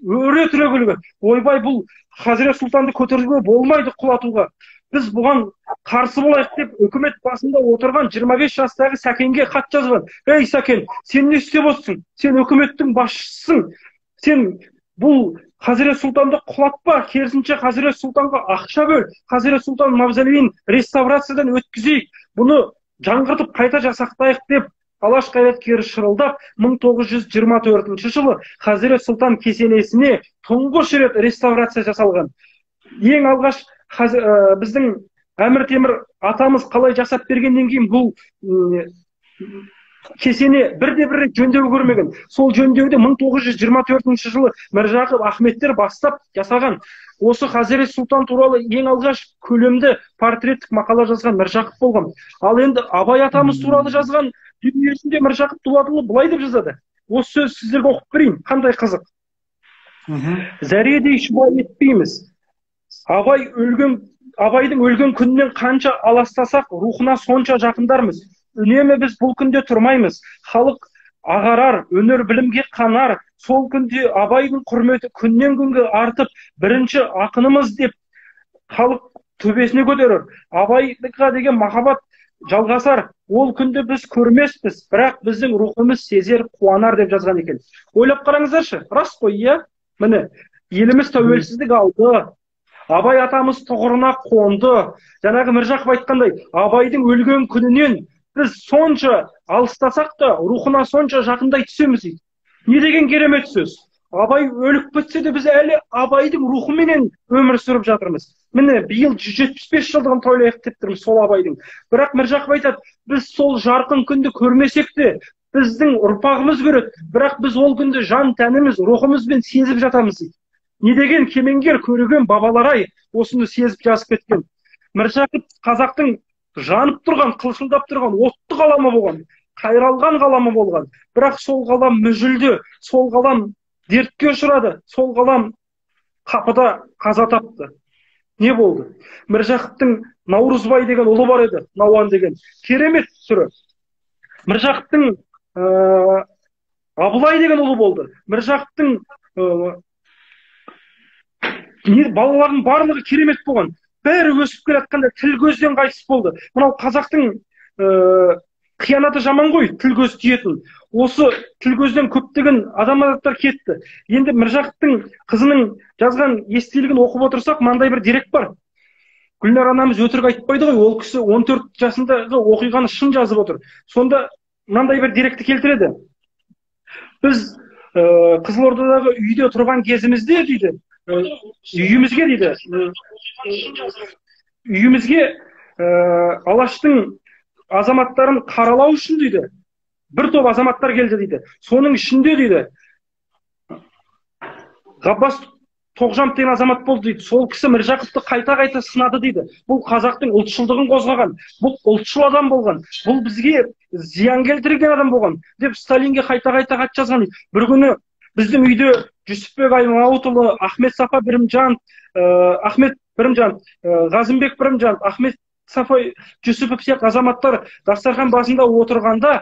Speaker 2: өре түрегелген. Ойбай, бұл Хазірет Сұлтанды көтеруге болмайды, құлатуға. Біз бұған қарсы болайық деп үкімет басында отырған 25 жастағы Сәкенге хат жазған. Ей Сәкен, сен не істеп отырсың? Сен үкіметтің басшысысың. Сен бұл Хазірет Сұлтанды құлатпа, керісінше Хазірет Сұлтанға ақша бөл. Хазірет Сұлтан мавзолейін реставрациядан өткізейік, бұны жаңғыртып қайта жасақтайық деп алаш қайраткері шырылдап 1924 жылы Хазірет Сұлтан кесенесіне тұңғыш рет реставрация жасалған. Ең алғаш біздің Әмір Темір атамыз қалай жасап бергеннен кейін бұл Кесене бірде бір рет жөндеу көрмеген. Сол жөндеуді 1924 жылы Міржақып Ахметтер бастап жасаған. Осы Хазірет Сұлтан туралы ең алғаш көлемді портреттік мақала жазған Міржақып болған. Ал енді Абай атамыз туралы жазған дүниесінде Міржақып Дулатұлы былай деп жазады. Осы сөз сіздерге оқып берейін, қандай қызық. Зәредей шүбә етпейміз. Абайдың өлген күнінен қанша аластасақ, рухына сонша жақындармыз. Үнемі біз бұл күнде тұрмаймыз. Халық ағарар, өнер білімге қанар. Сол күнде Абайдың құрметі күннен күнге артып, бірінші ақынымыз деп халық төбесіне көтерер. Абайға деген махаббат жалғасар. Ол күнді біз көрмеспіз, бірақ біздің рухымыз сезер, қуанар деп жазған екен. Ойлап қараңыздаршы, рас қой, иә? Міне, еліміз тәуелсіздік алды. Абай атамыз тұғырына қонды. Жаңағы Міржақып айтқандай, Абайдың өлген күнінен біз сонша алыстасақ та, рухына сонша жақындай түсеміз дейді. Не деген керемет сөз. Абай өліп кетсе де біз әлі Абайдың рухыменен өмір сүріп жатырмыз. Міне, биыл 175 жылдығын тойлайық деп тұрмыз сол Абайдың. Бірақ Міржақып айтады, біз сол жарқын күнді көрмесек те, біздің ұрпағымыз көреді, бірақ біз ол күнді жан тәніміз, рухымызбен сезіп жатамыз дейді. Не деген кемеңгер көреген бабалар ай, осыны сезіп жазып кеткен. Міржақып қазақтың жанып тұрған, қылшылдап тұрған отты қаламы болған, қайралған қаламы болған. Бірақ сол қалам мүжілді, сол қалам дертке ұшырады, сол қалам қапыда қаза тапты. Не болды? Міржақыптың Наурызбай деген ұлы бар еді, Науан деген. Керемет түрі. Міржақыптың Абылай деген ұлы болды. Міржақыптың балаларының барлығы керемет болған. Бәрі өсіп келе жатқанда тіл көзден қайтыс болды. Мынау қазақтың қиянаты жаман ғой, тіл көз тиетін. Осы тіл көзден көптеген азаматтар кетті. Енді Міржақыптың қызының жазған естелігін оқып отырсақ, мынандай бір дерек бар. Гүлнар анамыз өтірік айтпайды ғой, ол кісі 14 жасындағы оқиғаны шын жазып отыр. Сонда мынандай бір деректі келтіреді. Біз Қызылордадағы үйде тұрған кезімізде дейді, үйімізге дейді, үйімізге Алаштың азаматтарын қаралау үшін дейді, бір топ азаматтар келді дейді. Соның ішінде дейді, Ғаббас Тоғжанов деген азамат болды дейді. Сол кісі Міржақыпты қайта-қайта сынады дейді. Бұл қазақтың ұлтшылдығын қозғаған, бұл ұлтшыл адам болған, бұл бізге зиян келтірген адам болған деп Сталинге қайта-қайта хат жазған дейді. Бір күні біздің үйде Жүсіпбек Аймауытұлы, Ахмет Сафа Бірімжан, Ахмет Бірімжан, Ғазымбек Бірімжан, Ахмет Сафа Жүсіпов сияқты азаматтар дастархан басында отырғанда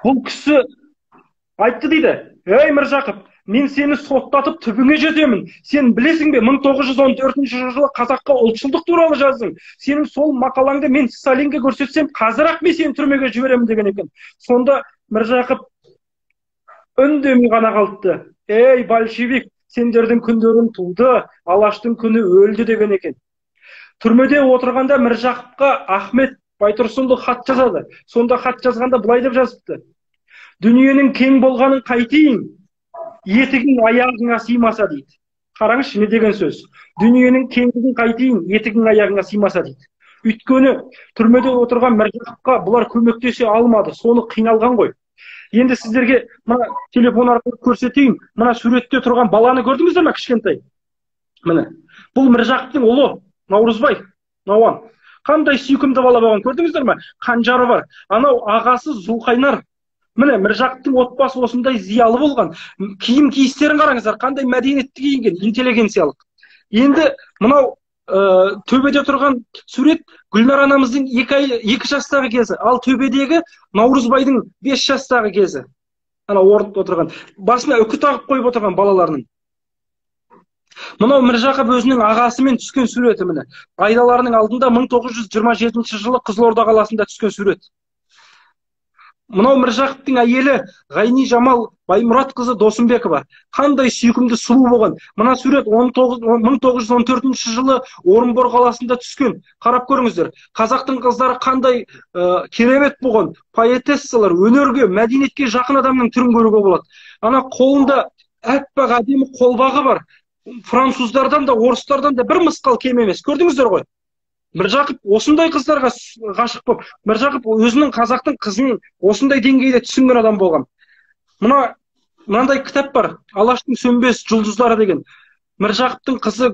Speaker 2: бұл кісі айтты дейді: "Ей Міржақып, мен сені соттатып түбіңе жетемін. Сен білесің бе, 1914 жылы қазаққа ұлтшылдық туралы жаздың. Сенің сол мақалаңды мен Сталинге көрсетсем, қазір-ақ мен сені түрмеге жіберемін" деген екен. Сонда Міржақып үндемей ғана қалыпты. "Ей, большевик, сендердің күндерің туды, Алаштың күні өлді" деген екен. Түрмеде отырғанда Міржақыпқа Ахмет Байтұрсынұлы хат жазады. Сонда хат жазғанда былай деп жазыпты: "Дүниенің кең болғанын қайтейін, етігің аяғыңа сыймаса" дейді. Қараңызшы, не деген сөз. Дүниенің кеңдігін қайтейін, етігің аяғыңа сыймаса дейді. Өйткені түрмеде отырған Міржақыпқа бұлар көмектесе алмады, соны қиналған ғой. Енді сіздерге мына телефон арқылы көрсетейін. Мына суретте тұрған баланы көрдіңіздер ме, кішкентай? Міне, бұл Міржақыптың ұлы Наурызбай Науан. Қандай сүйкімді бала болған, көрдіңіздер ме? Қанжары бар. Анау ағасы Зұлқайнар. Міне, Міржақыптың отбасы осындай зиялы болған. Киім киістерін қараңыздар, қандай мәдениетті киінген, интеллигенциялық. Енді мынау төбеде тұрған сурет Гүлнар анамыздың 2 жастағы кезі, ал төбедегі Наурызбайдың 5 жастағы кезі. Ана орнында отырған, басына үкі тағып қойып отырған балаларының. Мынау Міржақып өзінің ағасымен түскен суреті, міне. Айдаларының алдында 1927 жылы Қызылорда қаласында түскен сурет. Мынау Міржақыптың әйелі Ғайни Жамал Баймұратқызы Досымбекова. Қандай сүйкімді сұлу болған. Мына сурет 1914 жылы Орынбор қаласында түскен. Қарап көріңіздер. Қазақтың қыздары қандай керемет болған. Поэтессалар, өнерге, мәдениетке жақын адамның түрін көруге болады. Ана қолында әппақ әдемі қолбағы бар. Француздардан да, орыстардан да бір мысқал кем емес. Көрдіңіздер ғой. Міржақып осындай қыздарға ғашық болып, Міржақып өзінің қазақтың қызын осындай деңгейде түсінген адам болған. Мынандай кітап бар, Алаштың сөнбес жұлдыздары деген. Міржақыптың қызы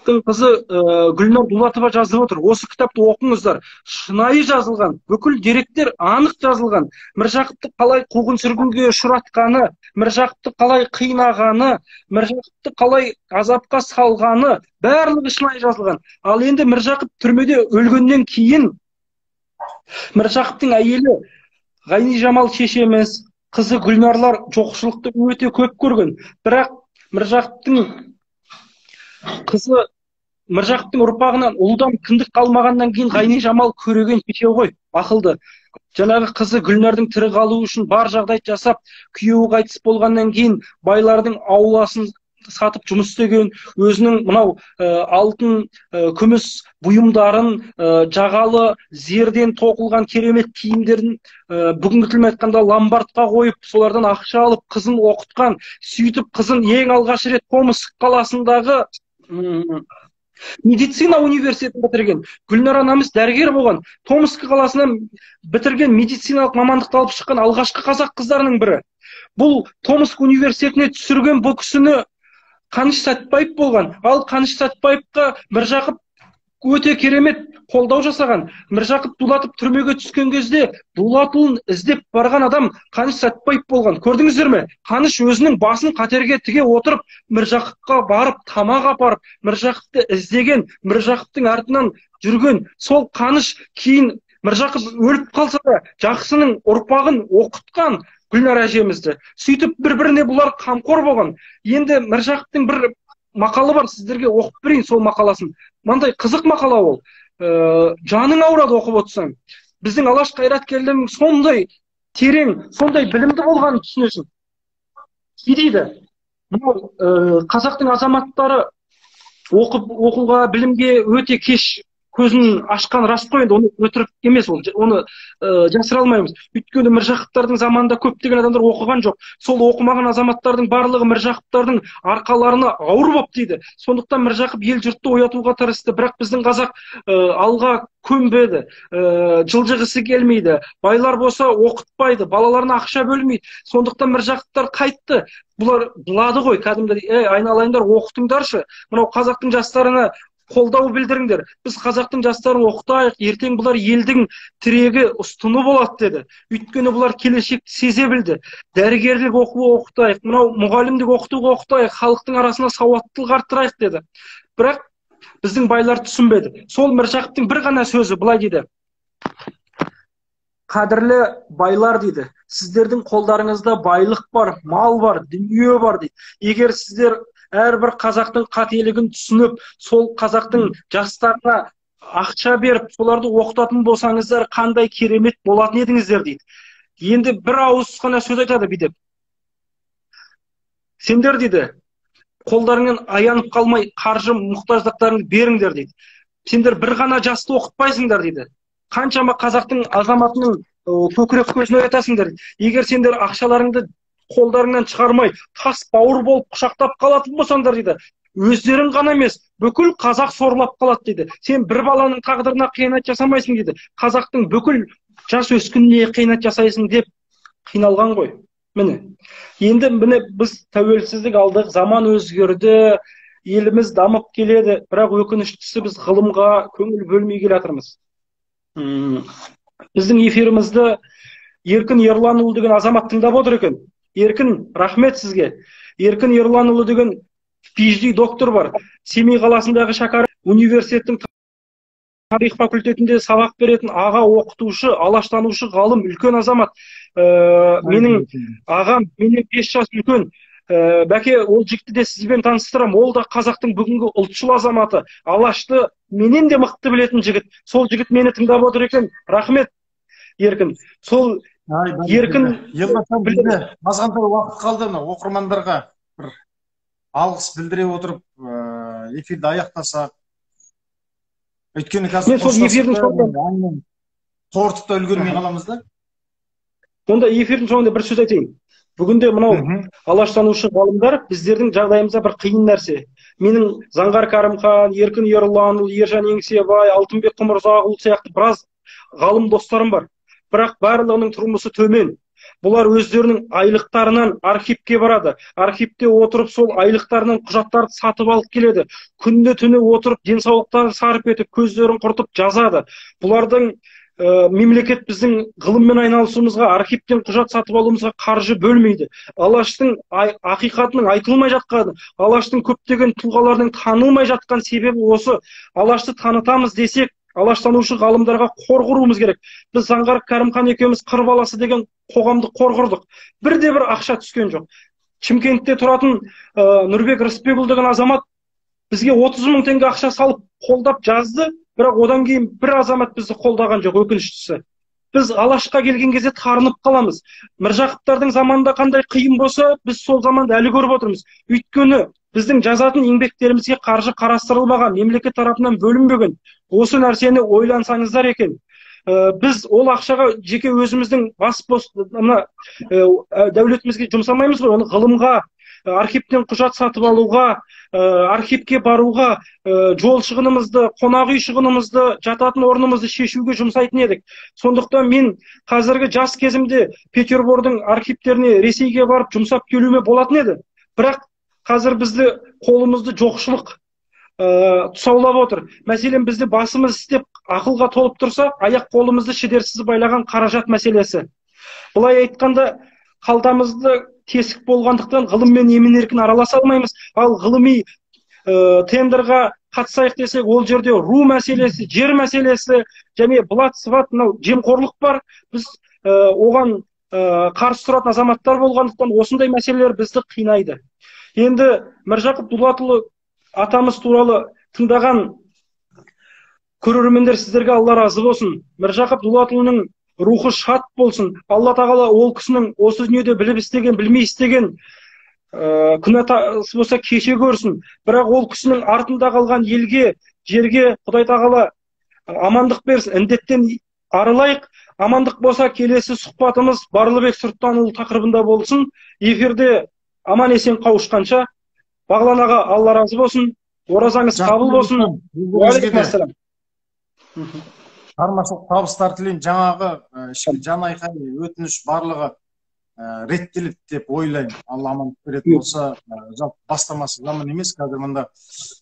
Speaker 2: Гүлнар Дулатова жазып отыр. Осы кітапты оқыңыздар. Шынайы жазылған, бүкіл деректер анық жазылған. Міржақыпты қалай қуғын сүргінге ұшыратқаны, Міржақыпты қалай қинағаны, Міржақыпты қалай азапқа салғаны, барлығы шынайы жазылған. Ал енді Міржақып түрмеде өлгеннен кейін Міржақыптың әйелі Ғайнижамал шешеміз, қызы Гүлнарлар жоқшылықты өте көп көрген. Бірақ Міржақыптың қызы, Міржақыптың ұрпағынан ұлдан кіндік қалмағаннан кейін Ғайнижамал көреген шеше ғой, ақылды. Жаңағы қызы Гүлнардың тірі қалуы үшін бар жағдайды жасап, күйеуі қайтыс болғаннан кейін байлардың ауласын сатып жұмыс істеген, өзінің мынау алтын, күміс бұйымдарын, жағалы зерден тоқылған керемет киімдерін, бүгінгі тілмен айтқанда ломбардқа қойып, солардан ақша алып қызын оқытқан. Сөйтіп қызын ең алғаш рет Томск қаласындағы медицина университетін бітірген. Гүлнар анамыз дәрігер болған. Томск қаласынан бітірген, медициналық мамандықты алып шыққан алғашқы қазақ қыздарының бірі. Бұл Томск университетіне түсірген бұл кісіні Қаныш Сәтбаев болған. Ал Қаныш Сәтбаевқа Міржақып өте керемет қолдау жасаған. Міржақып Дулатов түрмеге түскен кезде Дулатұлын іздеп барған адам Қаныш Сәтбаев болған. Көрдіңіздер ме? Қаныш өзінің басын қатерге тіге отырып Міржақыпқа барып тамақ апарып, Міржақыпты іздеген, Міржақыптың артынан жүрген. Сол Қаныш кейін Міржақып өліп қалса да жақсының ұрпағын оқытқан Гүлнар әжемізді. Сөйтіп бір-біріне бұлар қамқор болған. Енді Міржақыптың бір мақалы бар, сіздерге оқып берейін сол мақаласын. Мынандай қызық мақала ол. Жаның ауырады оқып отырсаң. Біздің Алаш қайраткерлерінің сондай терең, сондай білімді болғанын түсінесің. Не дейді? Мынау қазақтың азаматтары оқуға, білімге өте кеш көзін ашқан рас қой, енді оны өтірік емес, ол оны жасыра алмаймыз. Өйткені Міржақыптардың заманында көптеген адамдар оқыған жоқ. Сол оқымаған азаматтардың барлығы Міржақыптардың арқаларына ауыр болып тиді. Сондықтан Міржақып ел жұртты оятуға тырысты, бірақ біздің қазақ алға көнбеді, жылжығысы келмейді. Байлар болса оқытпайды, балаларына ақша бөлмейді. Сондықтан Міржақыптар қайтты. Бұлар бұлады ғой, кәдімгідей, ей, айналайындар, оқытыңдаршы. Мынау қазақтың жастарына қолдау білдіріңдер. Біз қазақтың жастарын оқытайық, ертең бұлар елдің тірегі, ұстыны болады деді. Өйткені бұлар келешекті сезе білді. Дәрігерлік оқуға оқытайық, мынау мұғалімдік оқытуға оқытайық, халықтың арасына сауаттылық арттырайық деді. Бірақ біздің байлар түсінбеді. Сол Міржақыптың бір ғана сөзі былай дейді. Қадірлі байлар дейді, сіздердің қолдарыңызда байлық бар, мал бар, дүние бар дейді. Егер сіздер әрбір қазақтың қателігін түсініп, сол қазақтың жастарына ақша беріп, соларды оқытатын болсаңыздар, қандай керемет болатын едіңіздер дейді. Енді бір ауыз ғана сөз айтады бүйтіп. Сендер дейді, қолдарыңнан аянып қалмай қаржы мұқтаждықтарыңды беріңдер дейді. Сендер бір ғана жасты оқытпайсыңдар дейді. Қаншама қазақтың азаматының көкірек көзін оятасыңдар. Егер сендер ақшаларыңды қолдарыңнан шығармай, тас бауыр болып құшақтап қалатын болсаңдар дейді, өздерің ғана емес, бүкіл қазақ сорлап қалады дейді. Сен бір баланың тағдырына қиянат жасамайсың дейді. Қазақтың бүкіл жас өскініне қиянат жасайсың деп қиналған ғой. Міне. Енді міне біз тәуелсіздік алдық, заман өзгерді, еліміз дамып келеді, бірақ өкініштісі біз ғылымға көңіл бөлмей келе жатырмыз. Біздің эфирімізді Еркін Ерланұлы деген азамат тыңдап отыр екен. Еркін, рахмет сізге. Еркін Ерланұлы деген PhD доктор бар. Семей қаласындағы Шәкәрім университеттің тарих факультетінде сабақ беретін аға оқытушы, алаштанушы ғалым, үлкен азамат. Менің ағам, менен 5 жас үлкен. Бәке, ол жігітті де сізбен таныстырамын. Ол да қазақтың бүгінгі ұлтшыл азаматы. Алашты менен де мықты білетін жігіт. Сол жігіт мені тыңдап отыр екен. Рахмет, Еркін. Сол Еркін
Speaker 1: бізде азғантай уақыт қалды, мына оқырмандарға бір алғыс білдіре отырып эфирді аяқтасақ. Өйткені қазір
Speaker 2: мен сол эфирдің
Speaker 1: қорытып та үлгермей қаламыз да.
Speaker 2: Онда эфирдің соңында бір сөз айтайын. Бүгінде мынау алаштанушы ғалымдар біздердің жағдайымызда бір қиын нәрсе. Менің Заңғар Кәрімхан, Еркін Ерланұлы, Ержан Еңсебай, Алтынбек Құмырзағұлы сияқты біраз ғалым достарым бар. Бірақ барлығының тұрмысы төмен. Бұлар өздерінің айлықтарынан архивке барады. Архивте отырып сол айлықтарынан құжаттарды сатып алып келеді. Күнде түні отырып денсаулықтарын сарп етіп, көздерін құртып жазады. Бұлардың мемлекет біздің ғылыммен айналысуымызға, архивтен құжат сатып алуымызға қаржы бөлмейді. Алаштың ақиқатының айтылмай жатқан, Алаштың көптеген тұлғаларының танылмай жатқан себебі осы. Алашты танытамыз десек, алаштанушы ғалымдарға қор құруымыз керек. Біз Заңғар Кәрімхан екеуміз Қыр баласы деген қоғамдық қор құрдық. Бірде бір ақша түскен жоқ. Шымкентте тұратын Нұрбек Рысбекұлы деген азамат бізге 30 мың теңге ақша салып қолдап жазды, бірақ одан кейін бір азамат бізді қолдаған жоқ, өкініштісі. Біз Алашқа келген кезде тарынып қаламыз. Міржақыптардың заманында қандай қиын болса, біз сол заманды әлі көріп отырмыз. Өйткені біздің жазатын еңбектерімізге қаржы қарастырылмаған, мемлекет тарапынан бөлінбеген. Осы нәрсені ойлансаңыздар екен. Біз ол ақшаға жеке өзіміздің бас бос мына дәулетімізге жұмсамаймыз ғой, оны ғылымға, архивтен құжат сатып алуға, архивке баруға, жол шығынымызды, қонақ үй шығынымызды, жататын орнымызды шешуге жұмсайтын едік. Сондықтан мен қазіргі жас кезімде Петербордың архивтеріне, Ресейге барып жұмсап келуіме болатын еді. Бірақ қазір бізді қолымызды жоқшылық тұсаулап отыр. Мәселен, бізді басымыз істеп ақылға толып тұрса, аяқ қолымызды шідерсіз байлаған қаражат мәселесі. Былай айтқанда, қалтамызды тесік болғандықтан ғылыммен емін-еркін араласа алмаймыз. Ал ғылыми тендерға қатысайық десек, ол жерде ру мәселесі, жер мәселесі және блат-сват, мынау жемқорлық бар. Біз оған қарсы тұратын азаматтар болғандықтан осындай мәселелер бізді қинайды. Енді Міржақып Дулатұлы атамыз туралы тыңдаған көрермендер, сіздерге Алла разы болсын. Міржақып Дулатұлының рухы шат болсын. Алла тағала ол кісінің осы дүниеде біліп істеген, білмей істеген күнәсі болса кеше көрсін. Бірақ ол кісінің артында қалған елге, жерге Құдай тағала амандық берсін, індеттен арылайық. Амандық болса келесі сұхбатымыз Барлыбек Сырттанұлы тақырыбында болсын. Эфирде аман есен қауышқанша Бағлан аға, Алла разы болсын. Оразаңыз қабыл болсын. Уағалейкум.
Speaker 1: Шығармашылық табыстар тілеймін. Жаңағы ішкі жан айқай, өтініш барлығы реттеледі деп ойлаймын. Алла амандық беретін болса, жалпы бастамасы жаман емес. Қазір мында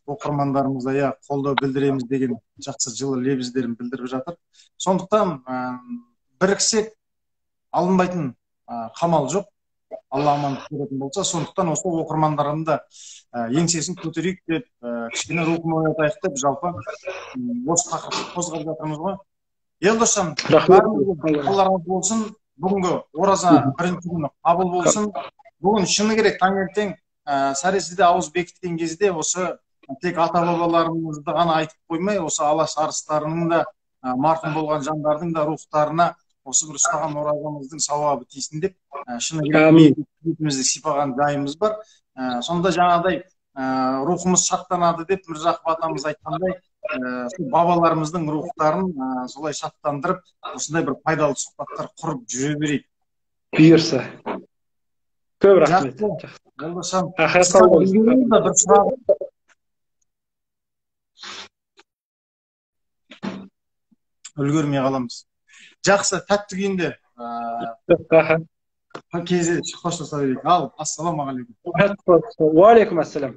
Speaker 1: оқырмандарымыз да қолдау білдіреміз деген жақсы жылы лебіздерін білдіріп жатыр. Сондықтан біріксек алынбайтын қамал жоқ. Алла амандық беретін болса, сондықтан осы оқырмандарымды да еңсесін көтерейік деп, кішкене рухын оятайық деп жалпы осы тақырыпты қозғап жатырмыз ғой. Елдосжан, Алла разы болсын. Бүгінгі ораза бірінші күні қабыл болсын. Бүгін шыны керек, таңертең сәресіде ауыз бекіткен кезде осы тек ата-бабаларымызды ғана айтып қоймай, осы Алаш арыстарының да, марқұм болған жандардың да рухтарына осы бір ұстаған оразамыздың сауабы тисін деп, шыны керек бетімізді сипаған жайымыз бар. Сонда жаңағыдай рухымыз шаттанады деп Міржақып атамыз айтқандай, бабаларымыздың рухтарын солай шаттандырып, осындай бір пайдалы сұхбаттар құрып жүре берейік.
Speaker 2: Бұйырса. Көп рахмет.
Speaker 1: Үлгермей қаламыз. Жақсы, тәтті күйінде кезде қоштаса берейік. Ал, ассалаумағалейкум.
Speaker 2: Уағалейкум ассалам.